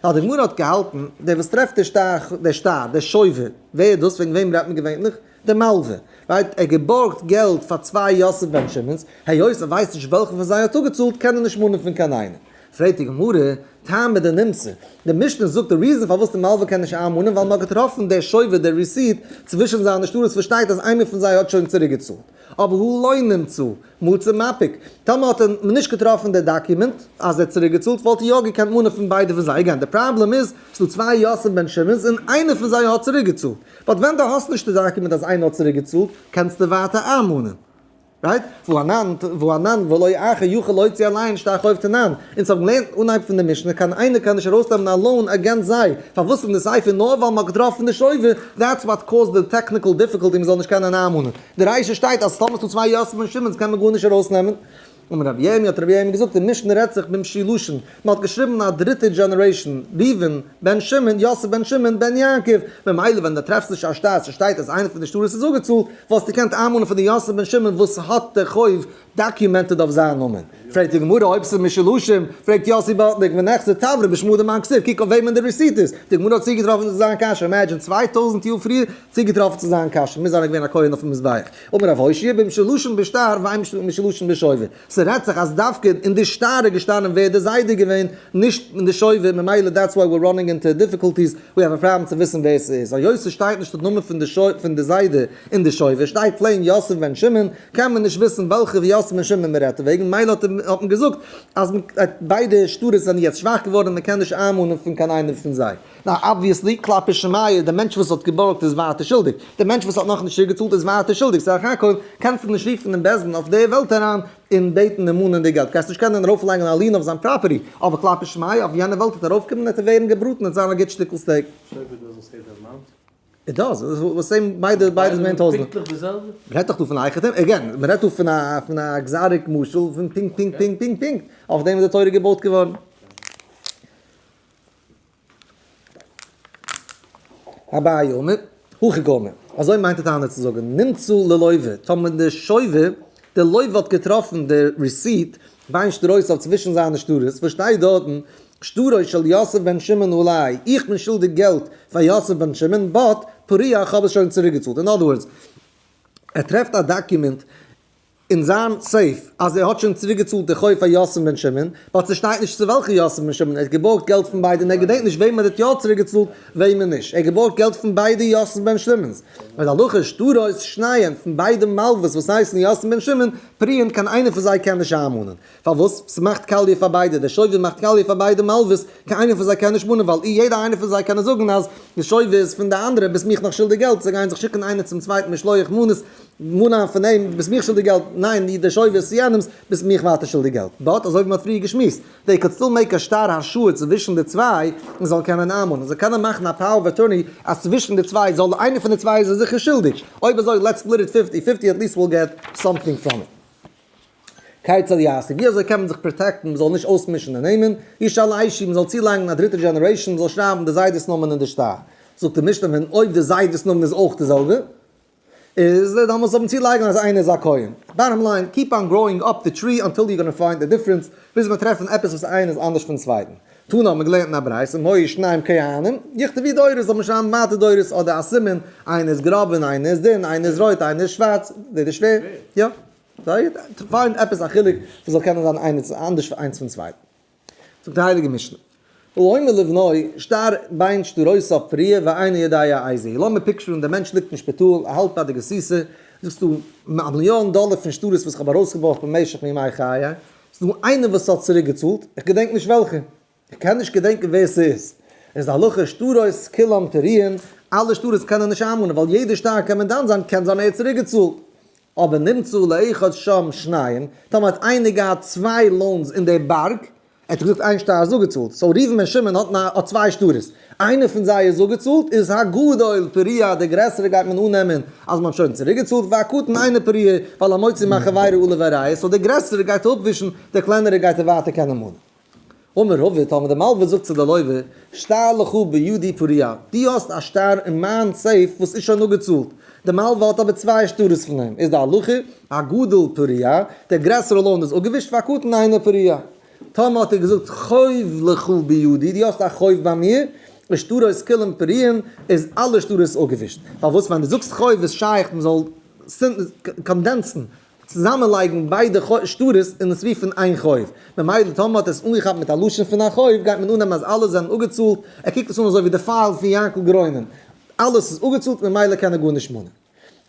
ווייל די גמרא האט געהאלטן, דער וואס טרעפט די שטר, דער שטר, דער שובר, ווער איז דאס, וועגן וועם רעדט מען געווענליך? דער מלווה. right? ער האט געבארגט געלט פאר צוויי יוסף בן שמעון'ס, היות ער ווייסט נישט וועלכע פון זיי האט אפגעצאלט, קען ער נישט מאנען פון קיין איינעם. פרעגט די גמרא, טעמא דנמצא, די משנה זאגט די reason פארוואס די מלווה קען נישט איינמאנען ווייל מ'האט געטראפן דער שובר דער receipt צווישן זיינע שטרות וואס שטייט אז איינער פון זיי האט שוין צוריק געצאלט, אבער הא לא נמצא, מצי מפיק, טאמער האט מען נישט געטראפן דער document אז ער האט צוריק געצאלט וואלט ער יא געקענט מאנען פון ביידע פון זיי, again די פראבלעם איז ס'דא צוויי יוסף בן שמעון'ס און איינער פון זיי האט צוריק געצאלט, but ווען דו האסט נישט די document אז איינער האט צוריק געצאלט קענסטו ווייטער איינמאנען. right? והא אנן, והא אנן, ולא אחר יוכל להוציא עליהן שטר חוב תנן. אונז האבן געלערנט אנהייב פון די משנה, קיין איינער קען נישט ארויסנעמען א loan against זיי. פארוואס אין די סיפא נאר ווייל מ'האט געטראפן די שובר, that's what caused the technical difficulty מ'זאל נישט קענען איינמאנען. די רישא שטייט אז טאמער ס'דא צוויי יוסף בן שמעון'ס קען מען גארנישט ארויסנעמען. אמר רבי ירמי' האט רבי ירמי' געזאגט די משנה רעדט זיך במשולשין, מען האט געשריבן א דריטע generation, ראובן בן שמעון, יוסף בן שמעון, בן יעקב, ממילא ווען די טרעפסט נישט א שטר ס'שטייט אז איינע פון די שטרות איז אפגעצאלט, וואלסטו געקענט איינמאנען פון די יוסף בן שמעון וואס האט די חוב documented אויף זיין נאמען. פרעגט די גמרא אויב ס'איז משולשים, פרעגט יאסי באטניק ונחזי תברא בשמא דמאן כתיב, קוק אויף וועמען די receipt איז, די גמרא האט צוגעטראפן צו זיין קשיא, imagine 2000 יאר פריער צוגעטראפן צו זיין קשיא, מוז זיין ער געווען א כהן אויפן מזבח. אמר רב הושעיא במשולשים בשטר ואין משולשים בשובר, ס'רעדט זיך אז דווקא אין די שטר איז געשטאנען ווער די זיידע איז געווען, נישט אין די שובר, ממילא that's why we're running into difficulties, we have a problem צו וויסן ווער ס'איז, היות ס'שטייט נישט די נאמען פון די זיידע אין די שובר, שטייט plain יוסף בן שמעון, קען מען נישט וויסן וועלכע יוסף בן שמעון מ'רעדט וועגן, מילא האט מען געזאגט אז ביידע שטרות זענען יעצט שוואך געווארן און מ'קען נישט איינמאנען פון קיין איינער פון זיי. נאר obviously, כלפי שמיא, דער מענטש וואס האט געבארגט איז ווייטער שולדיג, דער מענטש וואס האט נאכנישט צוריקגעצאלט איז ווייטער שולדיג, סך הכל קענסטו נישט רופן דעם בית דין אויף די וועלט אריין און בעטן און מאנען די געלט, גייסט נישט קענען ארויפלייגן א lien אויף זיין property, אבער כלפי שמיא אויף יענע וועלט וועט ארויפקומען וועט ער ווערן געבראטן און זיין א גוט שטיקל steak. שובר doesn't say the amount? It does, וואס same ביידע ביידע איז געווען טויזנט. פונקטליך די זעלבע? מ'רעדט דאך דא פון א היכי תימא, again, מ'רעדט דא פון א פון א exotic משל פון פונקט פונקט פונקט פונקט פונקט, אויף דעם איז די תורה געבויט געווארן. אביי אמר, הכי קאמר, אזוי מיינט די תנא צו זאגן, נמצא ללוה, טאמער די שובר, די לוה האט געטראפן די receipt בין שטרותיו צווישן זיינע שטרות, וואס שטייט דארטן, שטרו של יוסף בן שמעון עלי, איך בין שולדיג געלט פאר יוסף בן שמעון, but פרוע איך האב עס שוין צוריקגעצאלט, in other words, ער טרעפט א דאקומענט אין זיין safe אז ער האט שוין צוריק געצאלט די חוב פאר יוסף בן שמעון, but ס'שטייט נישט צו וועלכע יוסף בן שמעון, ער האט געבארגט געלט פון ביידע און ער געדענקט נישט וועמען ער האט יא צוריק געצאלט וועמען נישט, ער האט געבארגט געלט פון ביידע יוסף בן שמעון'ס, איז הלכה שטרות שניהם פון ביידע מלוות וואס הייסן יוסף בן שמעון פרועין קיין איינער פון זיי קען נישט איינמאנען, פארוואס? ס'מאכט קאליע פאר ביידע, דער שובר מאכט קאליע פאר ביידע מלוות, קיין איינער פון זיי קען נישט מאנען ווייל יעדער איינער פון זיי קען זאגן אז די שובר איז פון די אנדערע ביסט מיך נאך שולדיג געלט, זיי גייען זיך שיקן איינער צום צווייטן משלוח מנות, מאנען פון אים, ביסט מיך שולדיג געלט, ניין, דער שובר איז צו יענעמס, ביסט מיך ווייטער שולדיג געלט. but אזוי ווי מ'האט פריער געשמועסט, they could still make א שטר הרשאה צווישן די צוויי און זאלן קענען איינמאנען. זיי קענען מאכן א power of attorney אז צווישן די צוויי זאל איינער פון די צוויי איז ער זיכער שולדיג. אויב אזוי let's split it fifty fifty at least we'll get something from it. כיצד יעשה? ווי אזוי קען מען זיך protect ן מ'זאל נישט אויסמישן די נעמען? ישלשו, מ'זאל צולייגן א דריטע generation, מ'זאל שרייבן די זיידע'ס נאמען אין די שטר. זאגט די משנה ווען אויב די זיידע'ס נאמען איז אויך די זעלבע, איז דאן מוז מען צולייגן אז איינער איז א כהן. Bottom line, keep on growing up the tree until you gonna find the difference, ביז מיר טרעפן עפעס וואס איינער איז אנדערש פון צווייטן. תנא האט מען געלערנט אין א ברייתא, אם היו שניהם כהנים, יכתבו דורות, זאל מען שרייבן ווייטער דורות אדער א סימן, איינער איז גראב און איינער איז דין, איינער איז רויט איינער איז שווארץ, דער איז שווער, יא. Find עפעס א חילוק וואס זאל קענען זיין איינער אנדערש איינס פון צווייטן. זאגט די הייליגע משנה. האומר לבנו, שטר בין שטרותיו פרוע ואינו יודע איזהו. לאמיר picture ן, דער מענטש ליגט אין שפיטאל, ער האלט ביי די גסיסה, זאגסטו, א מיליאן דאלער פון שטרות וואס איך האב ארויסגעבארגט במשך מימי חיי, ס'איז דא איינער וואס האט צוריק געצאלט, איך געדענק נישט וועלכער, איך קען נישט געדענקען ווער ס'איז. איז די הלכה שטרות כולם פרועין, אלע שטרות קענען נישט איינמאנען, ווייל יעדע שטר קען מען דן זיין, קען זיין ער האט צוריק געצאלט. אבער נמצאו לאחד שם שניים, טאמער האט איינער געהאט צוויי loans אין די בארג, ער האט געזאגט איין שטר איז אפגעצאלט, so ראובן בן שמעון האט צוויי שטרות, איינער פון זיי איז אפגעצאלט, איז הגדול פרוע, די גרעסערע גייט מען אננעמען אז מען האט שוין צוריקגעצאלט, והקטן אינו פרוע, ווייל המוציא מחבירו עליו הראיה, so די גרעסערע גייט אפווישן, די קלענערע גייט ער ווייטער קענען מאנען. אמר רבא, טאמער די מלווה זאגט צו די לוה, שטר לך בידי פרוע, דו האסט א שטר אין מיין safe וואס איז שוין אפגעצאלט, די מלווה האט אבער צוויי שטרות פון אים, איז די הלכה, הגדול פרוע, דער גרעסערע loan איז אפגעווישט והקטן אינו פרוע. טאמער האט ער געזאגט חוב לך בידי, דו האסט א חוב ביי מיר, איז שטרות כולם פרועין, איז אלע שטרות אפגעווישט. פארוואס ווען דו זאגסט חוב איז שייך מען זאל condense ן, צוזאמענלייגן ביידע שטרות און עס רופן איין חוב. ממילא טאמער האט ער עס אנגעכאפט מיט א לשון פון א חוב גייט מען אננעמען אז אלע זענען אפגעצאלט, ער קוקט עס אן אזוי ווי די file פון יענקל גרוינען, אלעס איז אפגעצאלט ממילא קען ער גארנישט מאנען.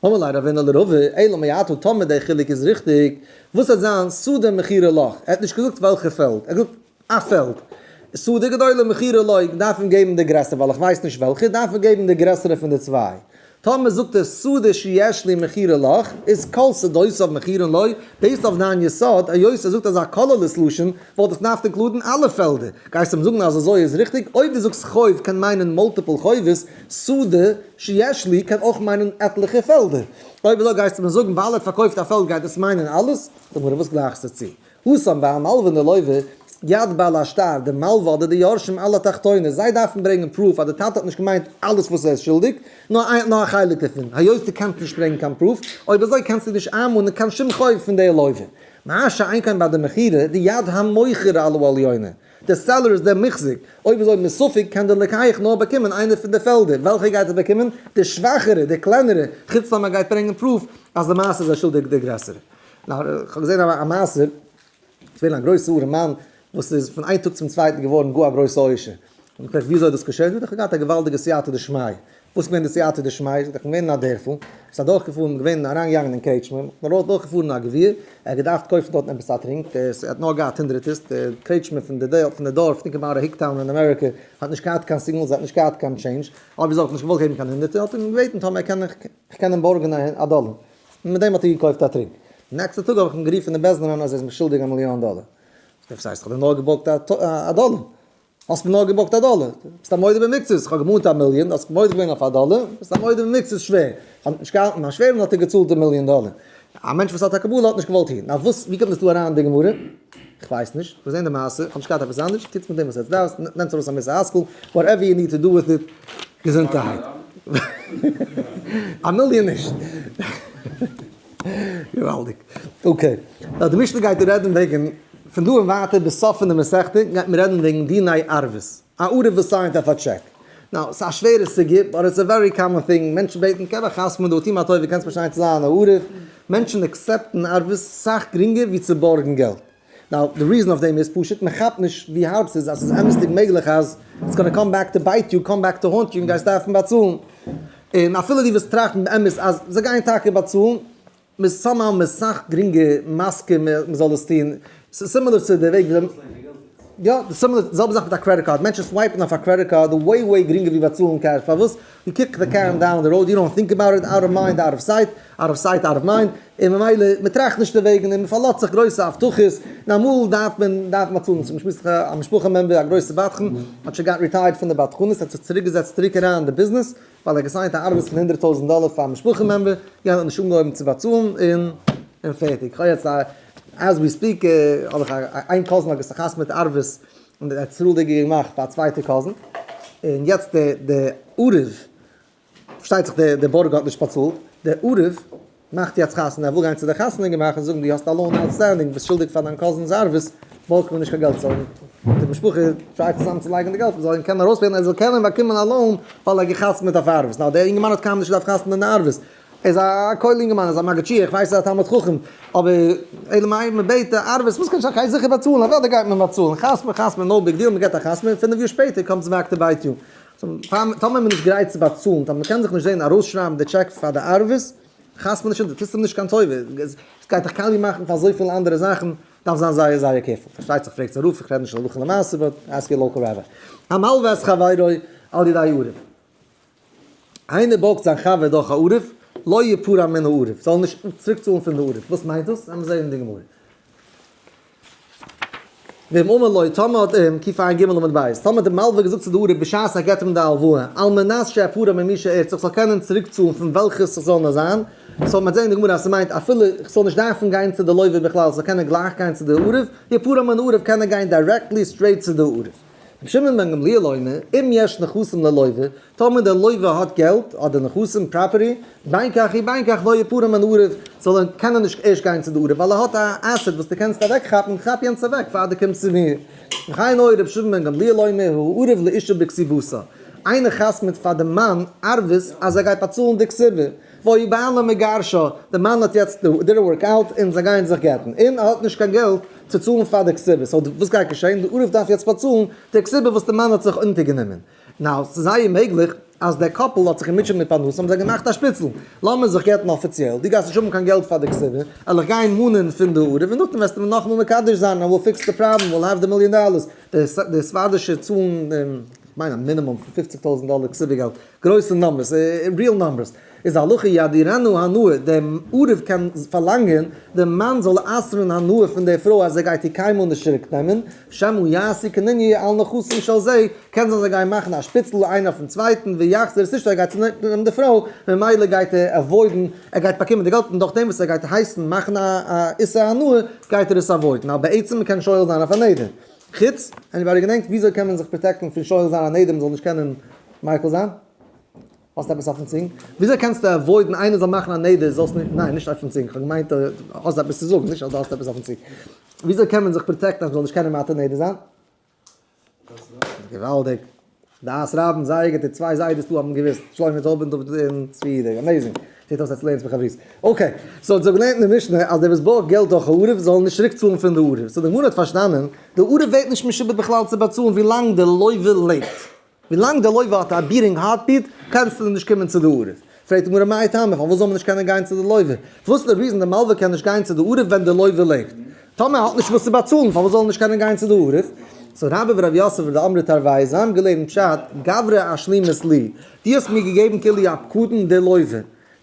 אמר ליה רבינא לרבא, אלא מעתה טאמער דער חילוק איז ריכטיג, וואס וועט זיין שדה מכורה לך? ער האט נישט געזאגט וועלכע פעלד, ער האט געזאגט א פעלד. שדה גדולה מכורה לו, דארף אים געבן די גרעסערע, ווייל איך ווייס נישט וועלכע, דארף מען געבן די גרעסערע פון די צוויי. טאמער זאגט ער שדה שיש לי מכורה לך, איז כל שדותיו מכורין לו, based אויף דיין יסוד, היות ער זאגט אזא כוללות לשון, וואלט איך געדארפט include ן אלע פעלדער. גייסט אים זאגן אז אזוי איז ריכטיג? אויב דו זאגסט חוב קען מיינען multiple חובות, שדה שיש לי קען אויך מיינען עטליכע פעלדער. אויב אזוי גייסטו מיר זאגן ווייל ער האט פארקויפט א פעלד גייט עס מיינען אלעס? זאג מיר וואס גלייכסטו צו? התם ביי א מלווה און די לוה, יד בעל השטר, די מלווה אדער די יורשים על התחתונה, זיי דארפן ברענגען proof אז די טאטע האט נישט געמיינט אלעס וואס ער איז שולדיג, נאר א חלק דערפון, היות דו קענסט נישט ברענגען קיין proof, אויב אזוי קענסטו נישט איינמאנען קיין שום חוב פון די לוה. מה שאין כן ביי די מכירה, די יד המוכר על העליונה, דער seller איז דער מחזיק, אויב אזוי מספק קען דער לוקח נאר באקומען איינע פון די פעלדער, וועלכע גייט ער באקומען? די שוואכערע, די קלענערע, חוץ טאמער ער גייט ברענגען proof אז למעשה איז ער שולדיג די גרעסערע. נאר איך האב געזען א מעשה, ס'איז געווען א גרויסע ארעמאן וואס איז פון איין טאג צום צווייטן געווארן גאר א גרויסע עושר. און מ'פרעגט וויאזוי איז דאס געשען? זאגט ער, איך האב געהאט א געוואלדיגע סייעתא דשמיא. וואס איז געווען די סייעתא דשמיא? זאגט ער, איך בין געווען אין א דערפל, ס'איז אדורכגעפארן, געווען אריינגעגאנגען אין קרעטשמע, נאר אדורכגעפארן א גביר, ער האט געדארפט קויפן דארטן עפעס א טרינק, ער האט נאר געהאט הונדרעטערס, די קרעטשמע פון די פון די דארף, think about a hick town אין אמעריקע, האט נישט געהאט קיין signals, האט נישט געהאט קיין change, אבער זי האט נישט געוואלט געבן קיין הונדערטער, האט ער אים געבעטן טאמער ער קען איך קען אים בארגן א דאלער, און מיט דעם האט ער געקויפט א טרינק. נעקסטע טאג האב איך אים גערופן אין בית דין אריין אז ער איז מיר שולדיג א מיליאן דאלער. זאגט ער, וואס הייסט איך האב דיר נאר געבארגט א דאלער? האסט מיר נאר געבארגט א דאלער, ביסט א מודה במקצת, איך האב געמאנט א מיליאן, האסט מודה געווען אויף א דאלער, ביסט א מודה במקצת שווער, איך האב נישט געהאלטן מיין שווער און האט ער געצאלט די מיליאן דאלער. א מענטש וואס האט א קבלה האט נישט געוואלט הערן. נאר וואס, ווי קומט עס דא אריין אין די גמרא? איך ווייס נישט, איך האב געזען די מעשה, איך האב נישט געהאט עפעס אנדערש, טוטס מיט דעם וואס עטס דארפטס, נעמטס ארויס א מוסר השכל, whatever you need to do with it, געזונטערהייט. א מיליאן נישט. געוואלדיג. okay. נאר די משנה גייט רעדן וועגן, פון דא און ווייטער ביז סוף פון די מסכתא גייט מען רעדן וועגן דיני ערבות. א ערב וואס sign ט אויף א טשעק. now, ס'איז א שווערע סוגיא, but it's a very common thing. מענטשן בעטן, קען איך חתמ'ן דא, טו מיר א טובה, קענסט מיר שיין צו זיין א ערב. מענטשן accept ן ערבות סאך גרינגער ווי צו בארגן געלט. now, די reason אויף דעם איז פשוט, מען כאפט נישט ווי הארב ס'איז, אז ס'איז אמת'דיג מעגליך אז it's gonna come back to bite you, come back to haunt you, און גייסט דארפן באצאלן. און אפילו די וואס טראכטן באמת אז זיי גייען טאקע באצאלן, מ'איז somehow מ'איז סאך גרינגער מסכים מ'זאל עס טון. ס'איז similar צו די וועג ווי יא, similar, די זעלבע זאך מיט א credit card, מענטשן swipe ן אויף א credit card way way גרינגער ווי באצאלן cash, פארוואס? you kick the can down the road, you don't think about it, out of mind out of sight, out of sight out of mind, און ממילא מען טראכט נישט דערוועגן און מען פארלאזט זיך גרויסע הבטחות, און אמאל דארף מען דארף מען באצאלן, צום שמועס א משפחה member א גרויסע בדחן האט שוין געהאט retired פון די בדחנות האט זיך צוריק געזעצט צוריק אריין אין די ביזנעס, ווייל ער האט גע sign ט א ערבות פון 100,000 דאלער פאר א משפחה member, יענער האט נישט אנגעהויבן צו באצאלן און און פערטיג. כ'האב יעצט א as we speak האב איך א איין cousin האט גע'חתמ'עט ערבות און ער האט צרה'דיגע געמאכט פאר א צווייטע cousin, און יעצט די די ערב, פארשטייט זיך די די בארגער האט נישט באצאלט, די ערב מאכט יעצט חתונה, ער וויל גיין צו די חתונה געמאך און זאגן דו האסט א loan outstanding, ביסט שולדיג פאר דיין cousin's ערבות, בארג מיר נישט קיין געלט, so די משפחה try ט צוזאם צו לייגן די געלט מען זאל אים קענען ארויספירן ער זאל קענען באקומען א loan ווייל ער האט גע'חתמ'עט אויף ערבות, now דער אינגערמאן האט קיינמאל נישט געדארפט חתמ'נען ערבות, ער איז א כולל אינגערמאן, ער איז א מגיד שיעור, איך ווייס ער איז א תלמיד חכם, אבער אלא מאי מען בעט ערבות, וואס קען איך זיכער באצאלן, אוודאי גייט מען באצאלן, חתמ'ע חתמ'ע no big deal, מען געט א חתמ'ע און פינף יאר שפעטער comes back to bite you. טאמער מען איז נישט גרייט צו באצאלן, טאמער מען קען זיך נישט זען ארויסשרייבן די טשעק פאר די ערבות, חתמ'ע נישט אונטער, טוסט אים נישט קיין טובה, עס גייט דיך קאליע מאכן פאר אזויפיל אנדערע זאכן, דארף זיין זייער זייער careful, פארשטייט זיך פרעגטס א רב, איך רעד נישט הלכה למעשה, but ask your local rabbi. המלווה את חברו על ידי ערב. איינער בארגט זיין חבר דורך א ערב, לא יפרע מן הערב, זאל נישט צוריקצאלן פון די ערב, וואס מיינט דאס? לאמיר זען אין די גמרא. ואם אמר לו, טאמער האט אים, קע"ג עמוד ב', טאמער האט דער מלווה געזאגט צו די ערב בשעת ער געבט אים די הלוואה, על מנת שאפרע ממי שארצה, איך זאל קענען צוריקצאלן פון וועלכעס ס'זאל נאר זיין, so מ'וועט זען אין די גמרא אז ס'מיינט אפילו איך זאל נישט דארפן גיין צו די לווה בכלל, איך זאל קענען גלייך גיין צו די ערב, יפרע מן הערב קען ער גיין directly straight צו די ערב. רבי שמעון בן גמליאל אומר, אם יש נכסים ללווה, טאמער דער לווה האט געלט אדער נכסים, property, בין כך ובין כך לא יפרע מן הערב, זאל ער קענען נישט ערשט גיין צו די ערב, ווייל ער האט א asset וואס דו קענסט אוועקכאפן, כאפ יענץ אוועק פאר דו קומסט צו מיר. וכן היה רבי שמעון בן גמליאל אומר, הערב לאשה בכתובתה, איינער חתמ'עט פאר די מאן ערבות אז ער גייט באצאלן די כתובה, והיה בעלה מגרשה, די מאן האט יעצט didn't work out און זיי גייען זיך גט'ן, און ער האט נישט קיין געלט צו צאלן פאר די כתובה, so וואס גייט געשען, די ערב דארף יעצט באצאלן די כתובה וואס די מאן האט זיך אונטערגענומען. now, ס'איז זייער מעגליך אז דער couple האט זיך געמוטשעט מיט פרנסה האבן זיי געמאכט א שפיצל, לאמיר זיך גט'ן אפיציעל, דו גייסט נישט האבן קיין געלט פאר די כתובה, וועל איך גיין מאנען פון די ערב און נאכדעם וועסטו מיר נאכאמאל מקדש זיין and we'll fix the problem, we'll have the million dollars. די ספרדישע צאלן כ'מיין א מינימום פון 50,000 דאלער כתובה געלט, גרויסע numbers, real numbers. איז הלכה ידירנו הנאה, דער ערב קען פארלאנגען דער מאן זאל אסר'ן הנאה פון דער פרוי אז ער גייט איר קיינמאל נישט צוריק נעמען, שמא יעשו קנוניא על נכסים של זה, קען זיין זיי גייען מאכן א שפיצל איינער אויפן צווייטן ויחזיר את אשתו ער גייט צוריק נעמען די פרוי, ממילא גייט ער avoid ן, ער גייט באקומען די געלט און דורך דעם וואס ער גייט הייסן מאכן א איסור הנאה גייט ער עס avoid ן, אבער בעצם מ'קען שואל זיין אויף א נדר. חוץ, anybody געדענקט וויאזוי קען מען זיך protect ן פון שואל זיין א נדר מ'זאל נישט קענען מיקל זיין? האסט עפעס אויפן צונג? וויאזוי קענסטו avoid ן איינער זאל מאכן א נדר זאלסט נישט, ניין נישט אויפן צונג, כ'האב געמיינט האסט עפעס צו זאגן, נישט אז דו האסט עפעס אויפן צונג. וויאזוי קען מען זיך protect ן אז מ'זאל נישט קענען מתיר נדר זיין? געוואלדיג! דעת רבים, זייער גוט, די צוויי זיידעס דא האבן געוואוסט, שלמה טויב און דוד און צבי אידער, amazing! זעט אויס עטס לערנטס בחברותא. Okay, so האט זיך געלערנט אין די משנה אז דער וואס בארגט געלט דורך א ערב זאל נישט צוריק צאלן פון די ערב, so די גמרא האט פארשטאנען, די ערב ווערט נישט משועבד בכלל צו באצאלן ווילאנג די לוה לעבט. ווילאנג די לוה האט א beating heartbeat קענסטו נישט קומען צו די ערב. פרעגט די גמרא מאי טעמא פארוואס זאל מען נישט קענען גיין צו די לוה? וואס איז די reason די מלווה קען נישט גיין צו די ערב ווען די לוה לעבט? טאמער ער האט נישט וואס צו באצאלן פארוואס זאל ער נישט קענען גיין צו די ערב? so רבה ורב יוסף דאמרי תרוייהו זיי האבן געלערנט פשט גברא אשלימית לי דו האסט מיר געגעבן כאילו א פקדון די לוה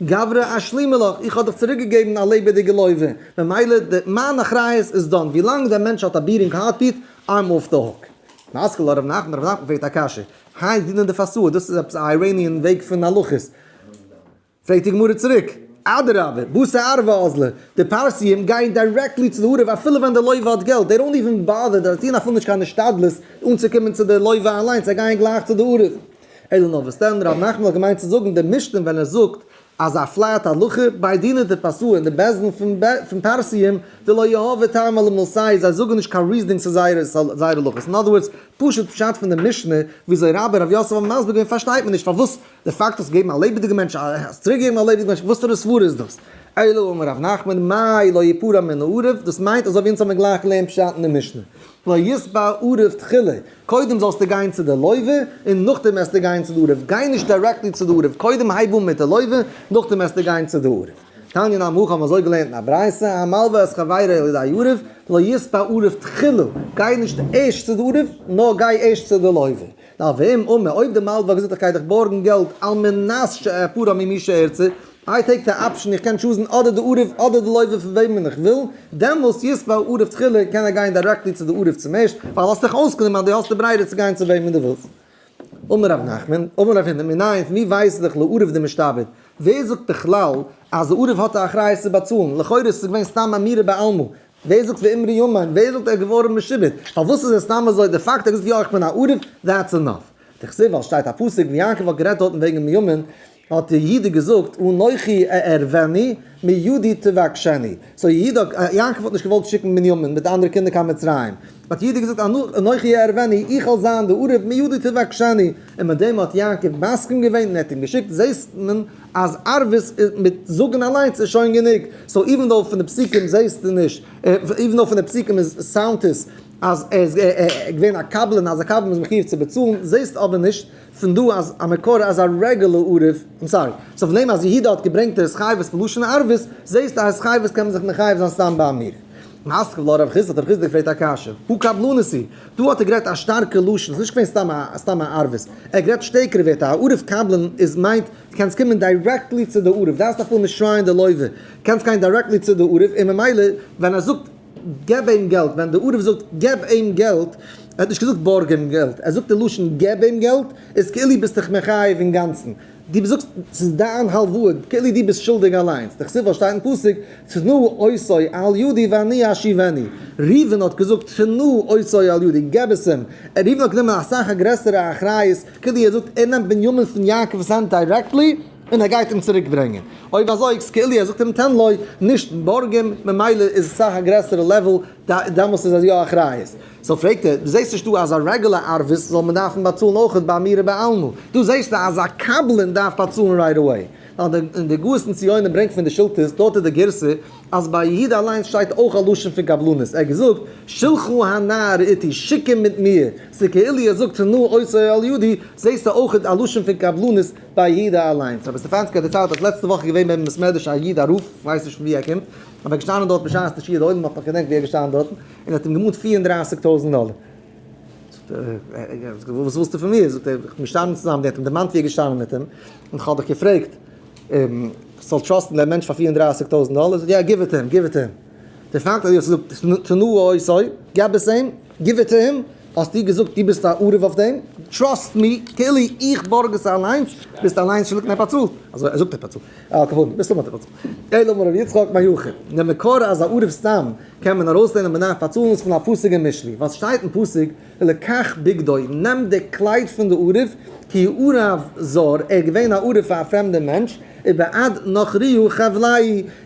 גברא אשלימי לך איך האב דיך צוריק געגעבן א לעבעדיגע לוה ממילא די מיין אחריות איז done ווילאנג דער מענטש האט א beating heartbeat I'm off the hook. מתקיף לה רב נחמן, רב נחמן פרעגט א קשיא, האי דינא דפרסאי, דאס איז עפעס א Iranian וועג פון הלכות. פרעגט די גמרא צוריק, אדרבה, בתר ערבא אזלו, די פרסיים גייען directly צו די ערב אפילו ווען די לוה האט געלט, they don't even bother, זיי טוען אפילו נישט קיין השתדלות אנצוקומען צו די לוה אליינס, זיי גייען גלייך צו די ערב. אלא נאר וואס דען, רב נחמן האט געמיינט צו זאגן, די משנה ווען ער זאגט אז א flat הלכה בי דינא דפרסאי אין די בית דין פון פרסיים דלא יהבי טעמא למילתייהו זיי זאגן נישט קיין reasoning צו זייערע הלכות אין other words פשוט פשט פון די משנה וויאזוי רבה רב יוסף האבן מסביר געווען פארשטייט מען נישט פארוואס די פאקט האסט געגעבן א לעבעדיגע מענטש האסט צוריק געגעבן א לעבעדיגע מענטש וואס פאר א סברה איז דאס אלא אמר רב נחמן מאי לא יפרע מן הערב דאס מיינט אזוי ווי אונז האבן גלייך געלערנט פשט אין די משנה לא יתבע ערב תחילה, קודם זאלסטו גיין צו די לוה, און נאכדעם וועסטו גיין צו די ערב, גיי נישט directly צו די ערב, קודם הייב אן מיט די לוה, נאכדעם וועסטו גיין צו די ערב. תניא נמי הכי האבן אזוי געלערנט אין א ברייתא, המלווה את חברו על ידי ערב, לא יתבע ערב תחילה, גיי נישט ערשט צו די ערב, נאר גיי ערשט צו די לוה. נאר ואם אמר, אויב די מלווה האט געזאגט איך גיי דיך בארגן געלט על מנת שאפרע ממי שארצה, I take the option איך קען choose ן אדער די ערב אדער די לוה פון וועמען איך וויל, דעמאלס יתבע ערב תחילה קען ער גיין directly צו די ערב צום ערשט, ווייל האסט דיך אויסגענומען אז דו האסט די ברירה צו גיין צו וועמען דו ווילסט. אמר רב נחמן, אמר רב הונא, מנין, פון ווי ווייס איך לערב דמשתעבד? ווער זאגט בכלל אז די ערב האט א אחריות צו באצאלן? לכאורה איז עס געווען סתם אמירה בעלמא. ווער זאגט ואמרי אמן? ווער זאגט ער איז געווארן משועבד? פארוואס איז עס סתם אזוי? די פאקט ער האט געזאגט יא איך בין א ערב, that's enough. דכתיב ווייל שטייט א פסוק ווי יעקב האט גערעדט דארטן וועגן בנימין, האט יהודה געזאגט אנכי אערבנו מידי תבקשנו. so יהודה, יעקב האט נישט געוואלט שיקן בנימין מיט די אנדערע קינדער קיין מצרים, האט יהודה געזאגט אנכי אערבנו, איך וועל זיין די ערב מידי תבקשנו, און מיט דעם האט יעקב מסכים געווען און ער האט אים געשיקט, זעסט מען אז ערבות איז מיט זאגן אליינס איז שוין גענוג, so even though פון די פסוקים זעסטו נישט, even though פון די פסוקים איז sound עס אז ער איז געווען א קבלן אז א קבלן איז מחיוב צו באצאלן, זעסט אבער נישט פון דא אז א מקור אז א רעגולער ערב, I'm sorry, so פון דעם אז יהודה האט געברענגט די התחייבות מלשון ערבות, זעסטו אז התחייבות קען מען זיך מחייב זיין סתם באמירה. מתקיף לה רב חסדא האט רב חסדא געפרעגט א קשיא, הא קבלנות היא, דא האט ער גערעדט א שטארקע לשון, ס'איז נישט געווען סתם א סתם א ערבות, ער האט גערעדט שטערקערע ווערטער, א ערב קבלן איז מיינט דו קענסט קומען directly צו די ערב, דארפסט אפילו נישט שרייען די לוה, קענסט גיין directly צו די ערב, און ממילא ווען ער זאגט געב אים געלט, ווען די ערב זאגט געב אים געלט, ער האט נישט געזאגט בארג אים געלט, ער זאגט די לשון געב אים געלט, איז כאילו ביסט דיך מחייב אינגאנצן. דו זאגסט ס'איז דיין הלוואה, כאילו דו ביסט שולדיג אליינס, דכתיב ווייל שטייט אין פסוק, תנה אותו על ידי ואני אשיבנו, ראובן האט געזאגט תנה אותו על ידי, געב עס אים, ראובן האט גענומען אסאך א גרעסערע אחריות, כאילו ער זאגט ער נעמט בנימין פון יעקב'ס האנט directly און ער גייט אים צוריק ברענגען, אויב אזוי איז כאילו ער זאגט אים תן לו, נישט בארג אים, ממילא איז עס אסאך א גרעסערע level, דעמאלס איז עס יא אחריות. so פרעגט ער, דו זעסט נישט דא אז א רעגולער ערבות זאל מען דארפן באצאלן אויכעט באמירה בעלמא? דא זעסטו אז א קבלן דארף באצאלן right away. און די גאות אין ציונים ברענגט פון די שאילתות, דארט איז די גירסא אז ביי יהודה אליינס שטייט אויך א לשון פון קבלנות, ער האט געזאגט שלחה הנער איתי, שיק אים מיט מיר, ס'כאילו ער זאגט תנה אותו על ידי, זעסטו אויכעט א לשון פון קבלנות ביי יהודה אליינס. רבי סטעפאנסקי האט דערציילט אז לעצטע וואך איז געווען ביים בית מדרש א איד א רב, כ'ווייס נישט פון ווי ער קומט, אבער געשטאנען דארט בשעת די שיעור, די עולם האט נאך געדענקט ווי ער איז געשטאנען דארטן, און האט אים געמאנט 34,000 דאלער. זאגט ער, וואס ווילסטו פון מיר? זאגט ער, איך בין געשטאנען צוזאמען מיט אים, דערמאנט ווי ער איז געשטאנען מיט אים, און איך האב דיך געפרעגט, איך זאל trust ן דעם מענטש פאר 34,000 דאלער? זאגט ער, יא, give it to him, give it to him. די פאקט אז דו האסט געזאגט, תנה אותו, געב עס אים, give it to him. האסטו געזאגט דו ביסט א ערב אויף דעם, trust me, כאילו איך בארג עס אליינס, ביסט אליינס שולדיג און ער באצאלט, אזוי ער זאגט ער באצאלט, על כל פנים, מסתמא האט ער באצאלט. אלא אמר רבי יצחק מהיכא, די מקור אז א ערב סתם קען מען ארויסלערנען מען דארף באצאלן איז פון א פסוק אין משלי, ווייל ס'שטייט אין פסוק ולקח בגדו, נעם די קלייד פון די ערב, כי ערב זר, ער איז געווען א ערב פאר א פרעמדע מענטש, ובעד נכריה חבלהו,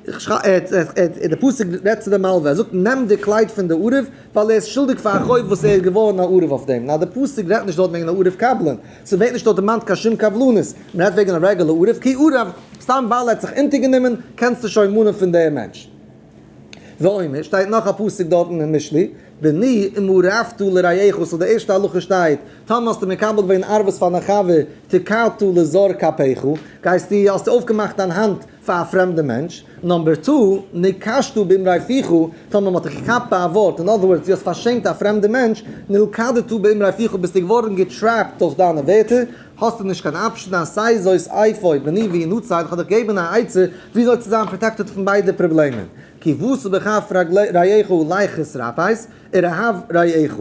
די פסוק רעדט צו די מלווה, ער זאגט נעם די קלייד פון די ערב, ווייל ער איז שולדיג פאר א חוב וואס ער איז געווארן א ערב אויף דעם. נאר די פסוק רעדט נישט דארט וועגן א ערב קבלן, ס'ווערט נישט דארט דערמאנט קיין שום קבלנות, מ'רעדט וועגן א רעגולער ערב, כי ערב, סתם ווייל ער האט זיך אונטערגענומען, קענסטו שוין מאנען פון דעם מענטש. ואומר, שטייט נאך א פסוק דארטן אין משלי, בני אם ערבת לרעך, סאו די ערשטע הלכה שטייט, טאמער האסטו מקבל געווען ערבות פאר דיין חבר, תקעת לזר כפיך, גייסטו, האסטו אויפגעמאכט דיין האנט פאר א פרעמדע מענטש, number two, נקשת באמרי פיך, טאמער מ'האט דיך געכאפט ביי א ווארט, אין other words, דו האסט פארשעמט א פרעמדע מענטש, נלכדת באמרי פיך, ביסטו געווארן געטרעפט דורך דיינע ווערטער, האסטו נישט קיין option, עשה זאת אפוא בני והנצל, איך האב דיך געגעבן א עצה וויאזוי צו זיין protected פון ביידע פראבלעמען, כי באת בכף רעך לך התרפס, ורעב רעך.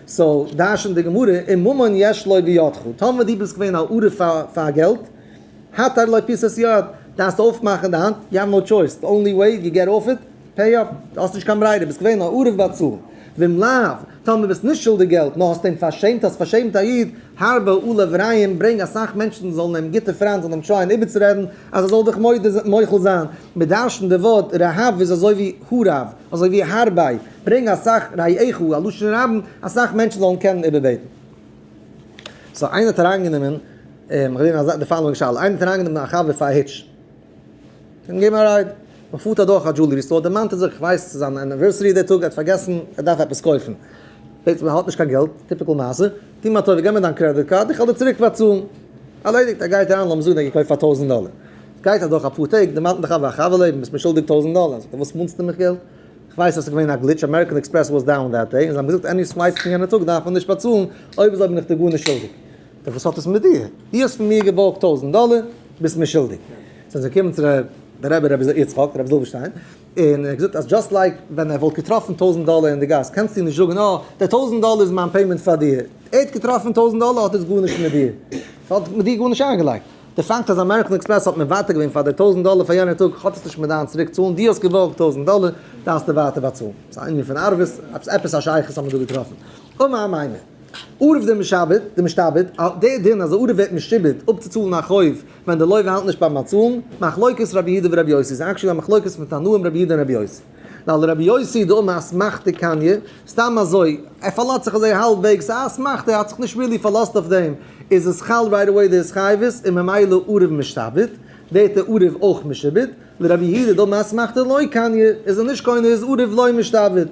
so, דרש'נט די גמרא, אם ממון יש לו בידך, טאמער דו ביסט געווען א ערב פאר געלט, התר לו פיסת יד, דארפסט אויפמאכן די האנט, you have no choice, the only way you get off it, pay up, דו האסט נישט קיין ברירה, ביסט געווען א ערב באצאל. ואם לאו, טאמער ביסט נישט שולדיג געלט, נאר האסט אים פארשעמט, האסט פארשעמט א איד, הרבה עליו רעים, ברענג אסאך מענטשן זאלן אים, גוטע פריינט זאלן אים טרייען איבערצורעדן, אז ער זאל דיך מוחל זיין. מ'דרש'נט די ווארט רהב איז אזוי ווי הרב, אזוי ווי הרבה, ברענג אסאך רעיך, א לשון רבים, אסאך מענטשן זאלן קענען איבערבעטן. so איינער האט אריינגענומען, איך געזען אזא די following שאלה, איינער האט אריינגענומען א חבר פאר א hitch, און געגעבן א ride, מען פארט אדורך א jewelry store, דערמאנט ער זיך, איך ווייס ס'איז זיין anniversary די טאג, ער האט פארגעסן ער דארף עפעס קויפן, בעט מען האט נישט קיין געלט, typical מעשה, טו מיר א טובה געב מיר דיין credit card, איך וועל דיר צוריק באצאלן, ארלעדיגט, ער גייט אריין, לאמיר זאגן ער האט געקויפט פאר 1000 דאלער, גייט אדורך אפאר טעג, דערמאנט דיך חבר, חבר לעבן, ביסט מיר שולדיג 1000 דאלער, זאגט ער וואס מאנסטו מיך געלט? כ'ווייס אז ס'איז געווען א glitch, American Express was down that day, און זיי האבן געזאגט any swipe פון יענע טאג דארף מען נישט באצאלן, אויב אזוי בין איך דיר גארנישט שולדיג. טא וואס האט עס מיט דיר? דו האסט פון מיר געבארגט 1000 דאלער, ביסט מיר שולדיג. זענען זיי געקומען צו די רבי רבי יצחק, רבי זילבערשטיין, און ער האט געזאגט אז just like ווען ער וואלט געטראפן 1000 דאלער אין די גאס קענסטו נישט זאגן אה, די 1000 דאלער איז מיין payment פאר דיר. ער האט געטראפן 1000 דאלער האט עס גארנישט מיט דיר. ס'האט מיט דיר גארנישט איינגעלייגט. די פאקט אז American Express האט מוותר געווען פאר די 1000 דאלער פאר יענע טאג האט עס נישט מיט דיין צוריק צאלן, דו האסט געבארגט 1000 דאלער דארפסטו ווייטער באצאלן. ס'איז א ענין פון ערבות, עפעס א שייכות האט מען דא געטראפן. אמר אמימר, ערב דמשעבד, דמשתעבד, דער דין אז א ערב ווערט משועבד אפצוצאלן א חוב ווען די לוה האלט נישט ביים באצאלן, מחלוקת רבי יהודה ורבי יוסי, איז actually א מחלוקת מיט תנאים רבי יהודה און רבי יוסי. ווייל רבי יוסי דאמר אסמכתא קניא, סתם אזוי, ער פארלאזט זיך אזוי האלבוועגס, ס'איז א אסמכתא, ער האט זיך נישט really פארלאזט אויף דעם, איז עס חל right away די התחייבות, און ממילא ערב משתעבד, ווערט דער ערב אויך משועבד, לרבי יהודה דאמר אסמכתא לא קניא, איז ער נישט קונה, איז ערב לא משתעבד.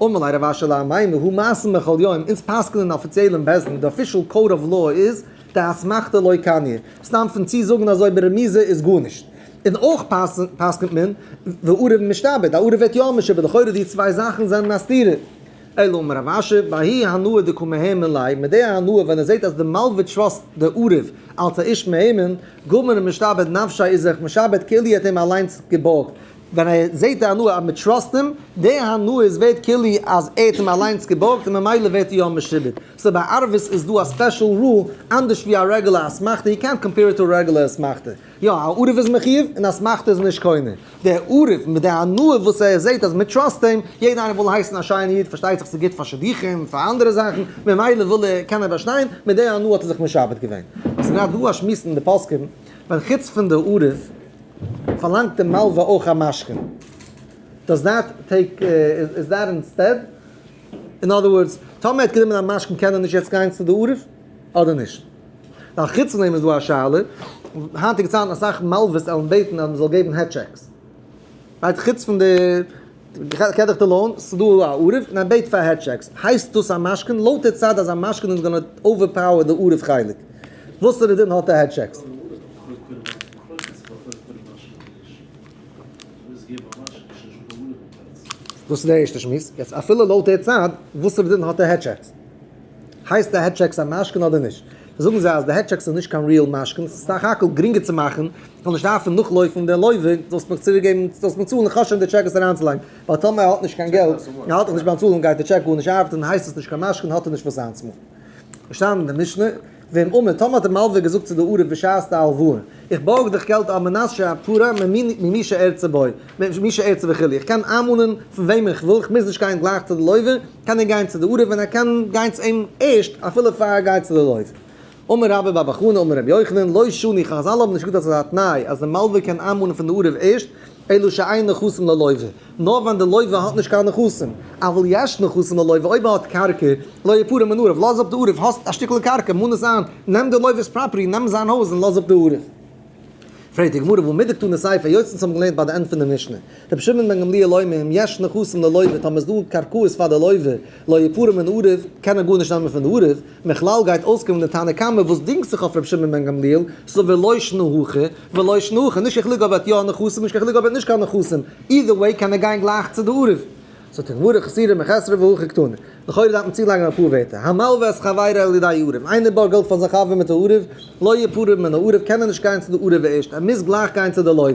אמר ליה רב אשי לאמימר הא מתים בכל יום, אונז פסק'נען אפיציעל אין בית דין, די official code of law איז, דאסמכתא לא קניא, סתם פון צו זאגן אזוי ברמיזה איז גארנישט. און אויך פסק'נט מען וערב משתעבד, א ערב ווערט יא משועבד, לכאורה די צוויי זאכן זענען א סתירה. אלא אמר רב אשי, בההיא הנאה דקא מהימן ליה, מיט די הנאה ווען ער זעט אז די מלווה trust די ערב אלס א איש מהימן, גמר משתעבד נפשיה איז זיך משעבד כאילו ער האט אים אליינס געבארגט, ווען ער זעט די הנאה אז מען trust אים, די הנאה איז ווערט כאילו אז ער האט אים אליינס געבארגט און ממילא ווערט ער יא משועבד. so ביי ערבות איז דא א special rule אנדערש ווי א רעגולער אסמכתא, יו קענט קאמפעיר איט טו א רעגולער אסמכתא. יא, א ערב איז מחיוב און אסמכתא איז נישט קונה. דער ערב מיט די הנאה וואס ער זעט אז מען trust אים, יעדער איינער וויל הייסן א שיינע איד, פארשטייט זיך ס'איז גוט פאר שידוכים, פאר אנדערע זאכן, ממילא וויל ער, קען ער באשטיין, מיט די הנאה האט ער זיך משעבד געווען. ס'איז גראדע דא א שמועס אין די פוסקים, ווען חוץ פון די ערב פארלאנגט די מלווה אויך א משכון. Does that take, is that instead? In other words, טאמער ער האט גענומען א משכון קען ער נישט יעצט גיין צו די ערב אדער נישט? ווייל חוץ פון דעם איז דא א שאלה, היינטיגע צייטן אסאך מלוות עלן בעטן אז מ'זאל געבן head checks. right חוץ פון די קען דיך די loan, ס'איז דא א ערב און ער בעט פאר head checks, הייסט דאס א משכון? לויט די צד אז א משכון איז gonna overpower די ערב חלק, וואסערע דין האט די head checks? דאס איז די ערשטע שמועס. יעצט אפילו לויט די צד, וואסערע דין האט די head checks? הייסט די head checks א משכון אדער נישט? זאגן זיי אז די העטשעקס איז נישט קיין real משכון, ס'איז סך הכל גרינגער צו מאכן, איך זאל נישט דארפן נאכלויפן די לווה, זאלסט מיך צוריק געבן, זאלסט מיר צאלן, איך האב שוין די טשעק עס אריינצולייגן, ווייל טאמער ער האט נישט קיין געלט, און ער האלט דאך נישט ביים צאלן גייט די טשעק גארנישט ארבעטן, הייסט עס נישט קיין משכון, האט ער נישט וואס איינצומאנען. געשטאנען אין די משנה, ואם אמר, טאמער האט דער מלווה געזאגט צו די ערב בשעת די הלוואה, איך בארג דיך געלט על מנת שאפרע ממי שארצה בו, ממי שארצה וכו', איך קען איינמאנען פון וועמען איך וויל, איך מוז נישט גיין גלייך צו די לווה, קען ער גיין צו די ערב און ער קען גיין צו אים ערשט אפילו פאר ער גייט צו די לווה. אמר רבה בר בר חנה אמר רבי יוחנן, לא שנו, חזל האבן נישט געזאגט אז עס איז א תנאי אז די מלווה קען איינמאנען פון די ערב ערשט, אלא שאין נכסים ללווה, נאר ווען די לווה האט נישט קיין נכסים, אבל יש נכסים ללווה, אויב ער האט קרקע, לא יפרע מן הערב, לאז אפ די ערב, האסט א שטיקל קרקע, מאן עס איין, נעם די לווה'ס property, נעם זיין הויז און לאז אפ די ערב. פרעגט די גמרא, והא מדקתני סיפא, היות אונז האבן געלערנט ביי די end פון די משנה, רבי שמעון בן גמליאל אומר, אם יש נכסים ללווה, טאמער איז דא קרקעות פאר די לווה, לא יפרע מן הערב, קען ער גארנישט נעמען פון די ערב, מכלל גייט אויסקומען די תנא קמא וואס דינגט זיך אויף רבי שמעון בן גמליאל, סבר לא שנא הכא ולא שנא הכא, נישט קיין חילוק אויב ער האט יא נכסים נישט קיין חילוק אויב ער האט נישט קיין נכסים, either way קען ער גיין גלייך צו די ערב. זאגט די גמרא חסורי מחסרא והכי קתני. לכאורה דארף מען צולייגן אפאר ווערטער, המלווה את חברו על ידי ערב, איינער בארגט געלט פאר זיין חבר מיט א ערב, לא יפרע מן הערב קען ער נישט גיין צו די ערב ערשט, ער מוז גלייך גיין צו די לווה.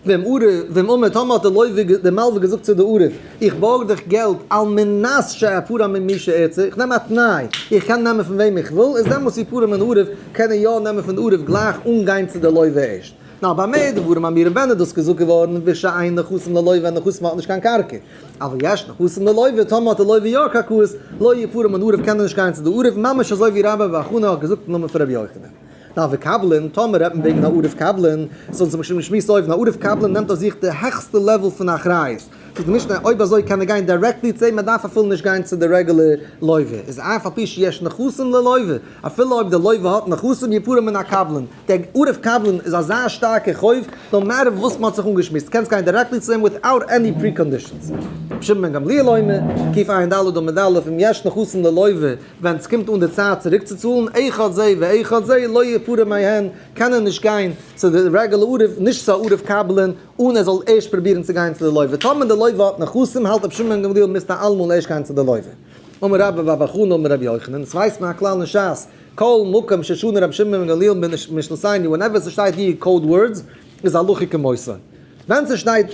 ואם ערב, ואם אמר טאמער האט די לווה די מלווה געזאגט צו די ערב, איך בארג דיך געלט על מנת שאפרע ממי שארצה, איך נעם א תנאי, איך קען נעמען פון וועם איך וויל, איז דעמאלטס יפרע מן הערב, קען ער יא נעמען פון די ערב גלייך אן גיין צו די לווה ערשט. נאר במה דברים אמורים ווען איז דאס געזאגט געווארן בשאין נכסים ללווה ווען נכסים האט נישט קיין קרקע, אבל יש נכסים ללווה טאמער האט די לווה יא קרקעות, לא יפרע מן הערב קען ער נישט גיין צו די ערב, ממש אזוי ווי רבה בר חנה האט געזאגט אין נאמען פון רבי יוחנן. נאר וקבלן, טאמער רעדט מען וועגן א ערב קבלן, סאו אונז האבן שוין געשמועסט אויבן, א ערב קבלן נעמט אויף זיך די העכסטע level פון אחריות, זאגט די משנה אויב אזוי קען ער גיין directly צו אים, ער דארף אפילו נישט גיין צו די רעגולער לווה, איז אף על פי שיש נכסים ללווה, אפילו אויב די לווה האט נכסים יפרע מן הקבלן, דער ערב קבלן איז אזא שטארקע חוב, no matter וואס מען האט זיך אנגעשמועסט, קענסט גיין directly צו אים without any preconditions. רבי שמעון בן גמליאל אומר, קע"ד עמוד א', אם יש נכסים ללווה, ווען ס'קומט אן די צייט צוריקצוצאלן, אחד זה ואחד זה, לא יפרע מהן, קען ער נישט גיין צו די רעגולער ערב, נישט צו א ערב קבלן, אן ער זאל ערשט פרובירן צו גיין צו די לווה. טאמער די לווה האט נכסים, האלט רבי שמעון בן גמליאל מוזטו אלעמאל ערשט גיין צו די לווה. אמר רבה בר בר חנה אמר רבי יוחנן, עס ווייסט מען א כלל אין שס, כל מקום ששנה רבי שמעון בן גמליאל במשנתנו, whenever ס'שטייט די code words, איז הלכה כמותו. ווען ס'שטייט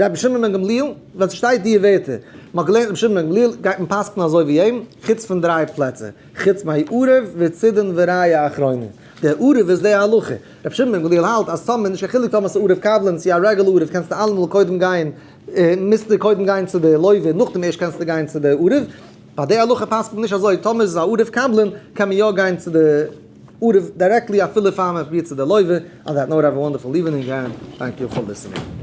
רבי שמעון בן גמליאל, ווען ס'שטייט די ווערטער, מ'האט געלערנט רבי שמעון בן גמליאל, גייט מען פסק'נען אזוי ווי אים, חוץ פון דריי פלעצער, חוץ מערב וצידון וראיה אחרונה. דער ערב איז די הלכה. רבי שמעון בן גמליאל האלט אז טאמער, נישט קיין חילוק טאמער ס'איז ערב קבלן צו א רעגולער ערב, קענסטו אלעמאל קודם גיין, מוזטו קודם גיין צו די לווה, נאכדעם ערשט קענסטו גיין צו די ערב. ביי די הלכה פסק'נט מען נישט אזוי, טאמער איז עס א ערב קבלן, קען מען יא גיין צו די ערב directly אפילו פאר מען פרובירט צו די לווה. On that note, have a wonderful evening and thank you for listening.